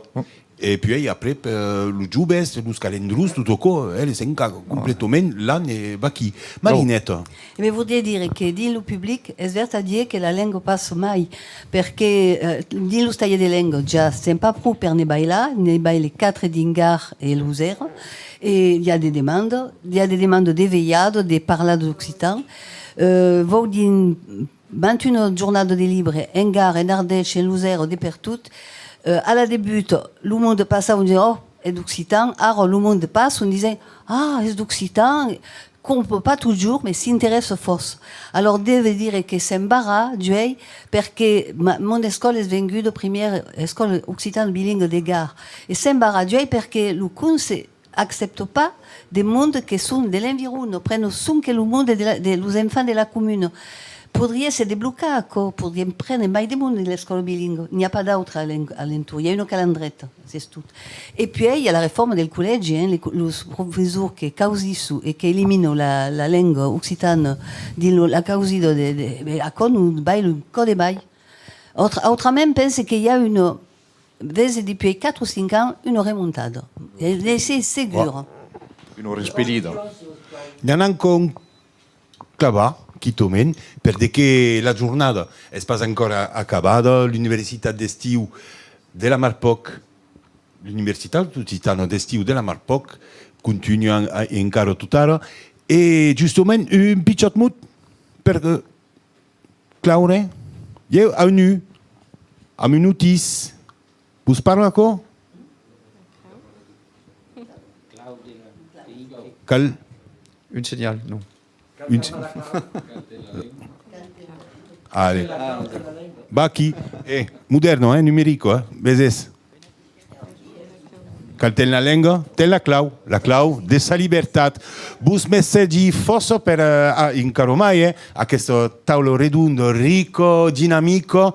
E puèi, aprèp, eh, los joves, los calendrons, tot aquò, eh, les encara completament, l'an e vaquí. Marineta. E me voudriá dire que dins lo public es vertadier que la lenga passa mai, perque, eh, dins los talhèrs de lenga ja sèm pas pro per ne bailar, ne baile quatre dins Gard e Losera, e i a de demandas, i a de demandas de velhada, de parlar d'occitan. Eh, vau dins mantuna jornada de libre, en Gard, en Ardèche, en Losera, de pertot, eh, a la debuta, lo monde passava, on disiá, oh, es d'occitan, ara lo monde passa, on disen, ah, es d'occitan, compra pas totjorn, mès s'interèssa fòrça. Alòrs, deve dire que s'embarra, d'uèi, perque ma, mon escòla es venguda primièra escòla occitana bilingua de Gard, e s'embarra, d'uèi, perque lo conse-, accepta pas de monde que son de l'environ, prenon sonque lo monde de la, de los enfants de la comuna. Podriá se deblocar aquò, podriam prene mai de monde de l'escòla bilingua. N'i a pas d'autra a l'en-, a l'entorn. I a una Calandreta, es tot. E puèi, i a la reforma del collègi, eh, le co-, los professors que causisson e qu'eliminon la, la lenga occitana dins lo, la causida de, de, de, aquò nos baila un còp de mai. Autra-, autrament, pense que i a una, vese depuèi quatre o cinc ans una remontada. E, e, es segur. Una respelida. N'anam con clavar, quitament, per de que la jornada es pas encara acabada, l'Universitat d'Estiu de la Marpòc, l'Universitat Occitana d'Estiu de la Marpòc, contunha en-, encara totara, e justament un pichòt mot per, eh, claure, ieu a un, a un notís, vos parla aquò? Cal? Un senhal, non. Un se-, allez. Vaquí, eh, modèrno, eh, numerico, eh, veses. Cal ten la lenga, ten la clau, la clau de sa libertat. Vos mercegi fòrça per, eh, a, encara mai, eh, aquesta taula redonda, rica, dinamica,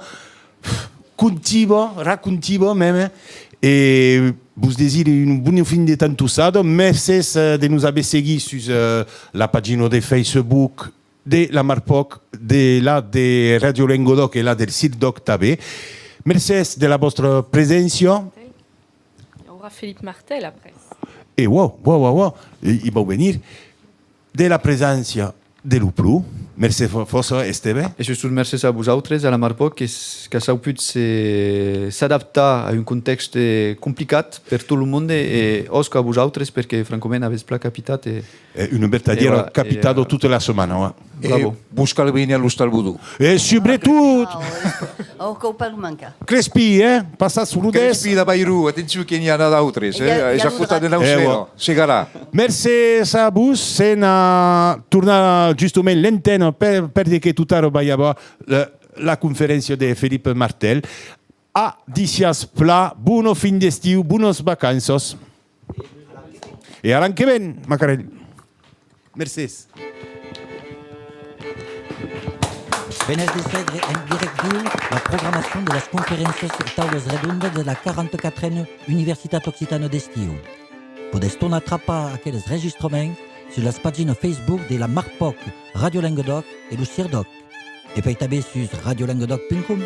contiva, racontiva meme, e vos desiri una bona fin de tantossada. Mercés, eh, de nos aver seguits sus, eh, la pagina de Facebook de la Marpòc, de la de Ràdio Lengadòc e la del CIRDÒC tanben. Mercés de la vòstra preséncia. Aurà Felip Martel après. E uau, uau, uau, uau, i, i vau venir. De la preséncia de lo Pro. Mercés fò-, fòrça, Esteve. E sustot mercés a vosautres, a la Marpòc, que s-, qu'a sauput se, s'adaptar a un contèxte complicat per tot lo monde, e òsca a vosautres, perque francament avètz plan capitat e, eh, una vertadièra capitada tota la setmana, ouais. Bravo. E vos cal venir a l'Ostal Bodon. E subretot! Au cau pas lo mancar. Crespin, eh? Passatz Rodés. Crespin d'Avairon, atencion que n'i a d'autres, eh? Es a costat de Naucèla, Segalar. Mercés a vos, sèm a tornar justament l'antena per, per dire que totara vai aver la, la conferéncia de Felip Martel. Adissiatz plan, bona fin d'estiu, bonas vacanças. E a l'an que ven, macarèl. Mercés. Venètz de sègre en dirècte viu la programacion de las conferéncias e taulas redondas de la quaranta-quatrena Universitat Occitana d'Estiu. Podètz tornar trapar aqueles registraments sus las paginas Facebook de la Marpòc, Ràdio Lengadòc e lo CIRDÒC, e puèi tanben sus radiolengadòc punt com.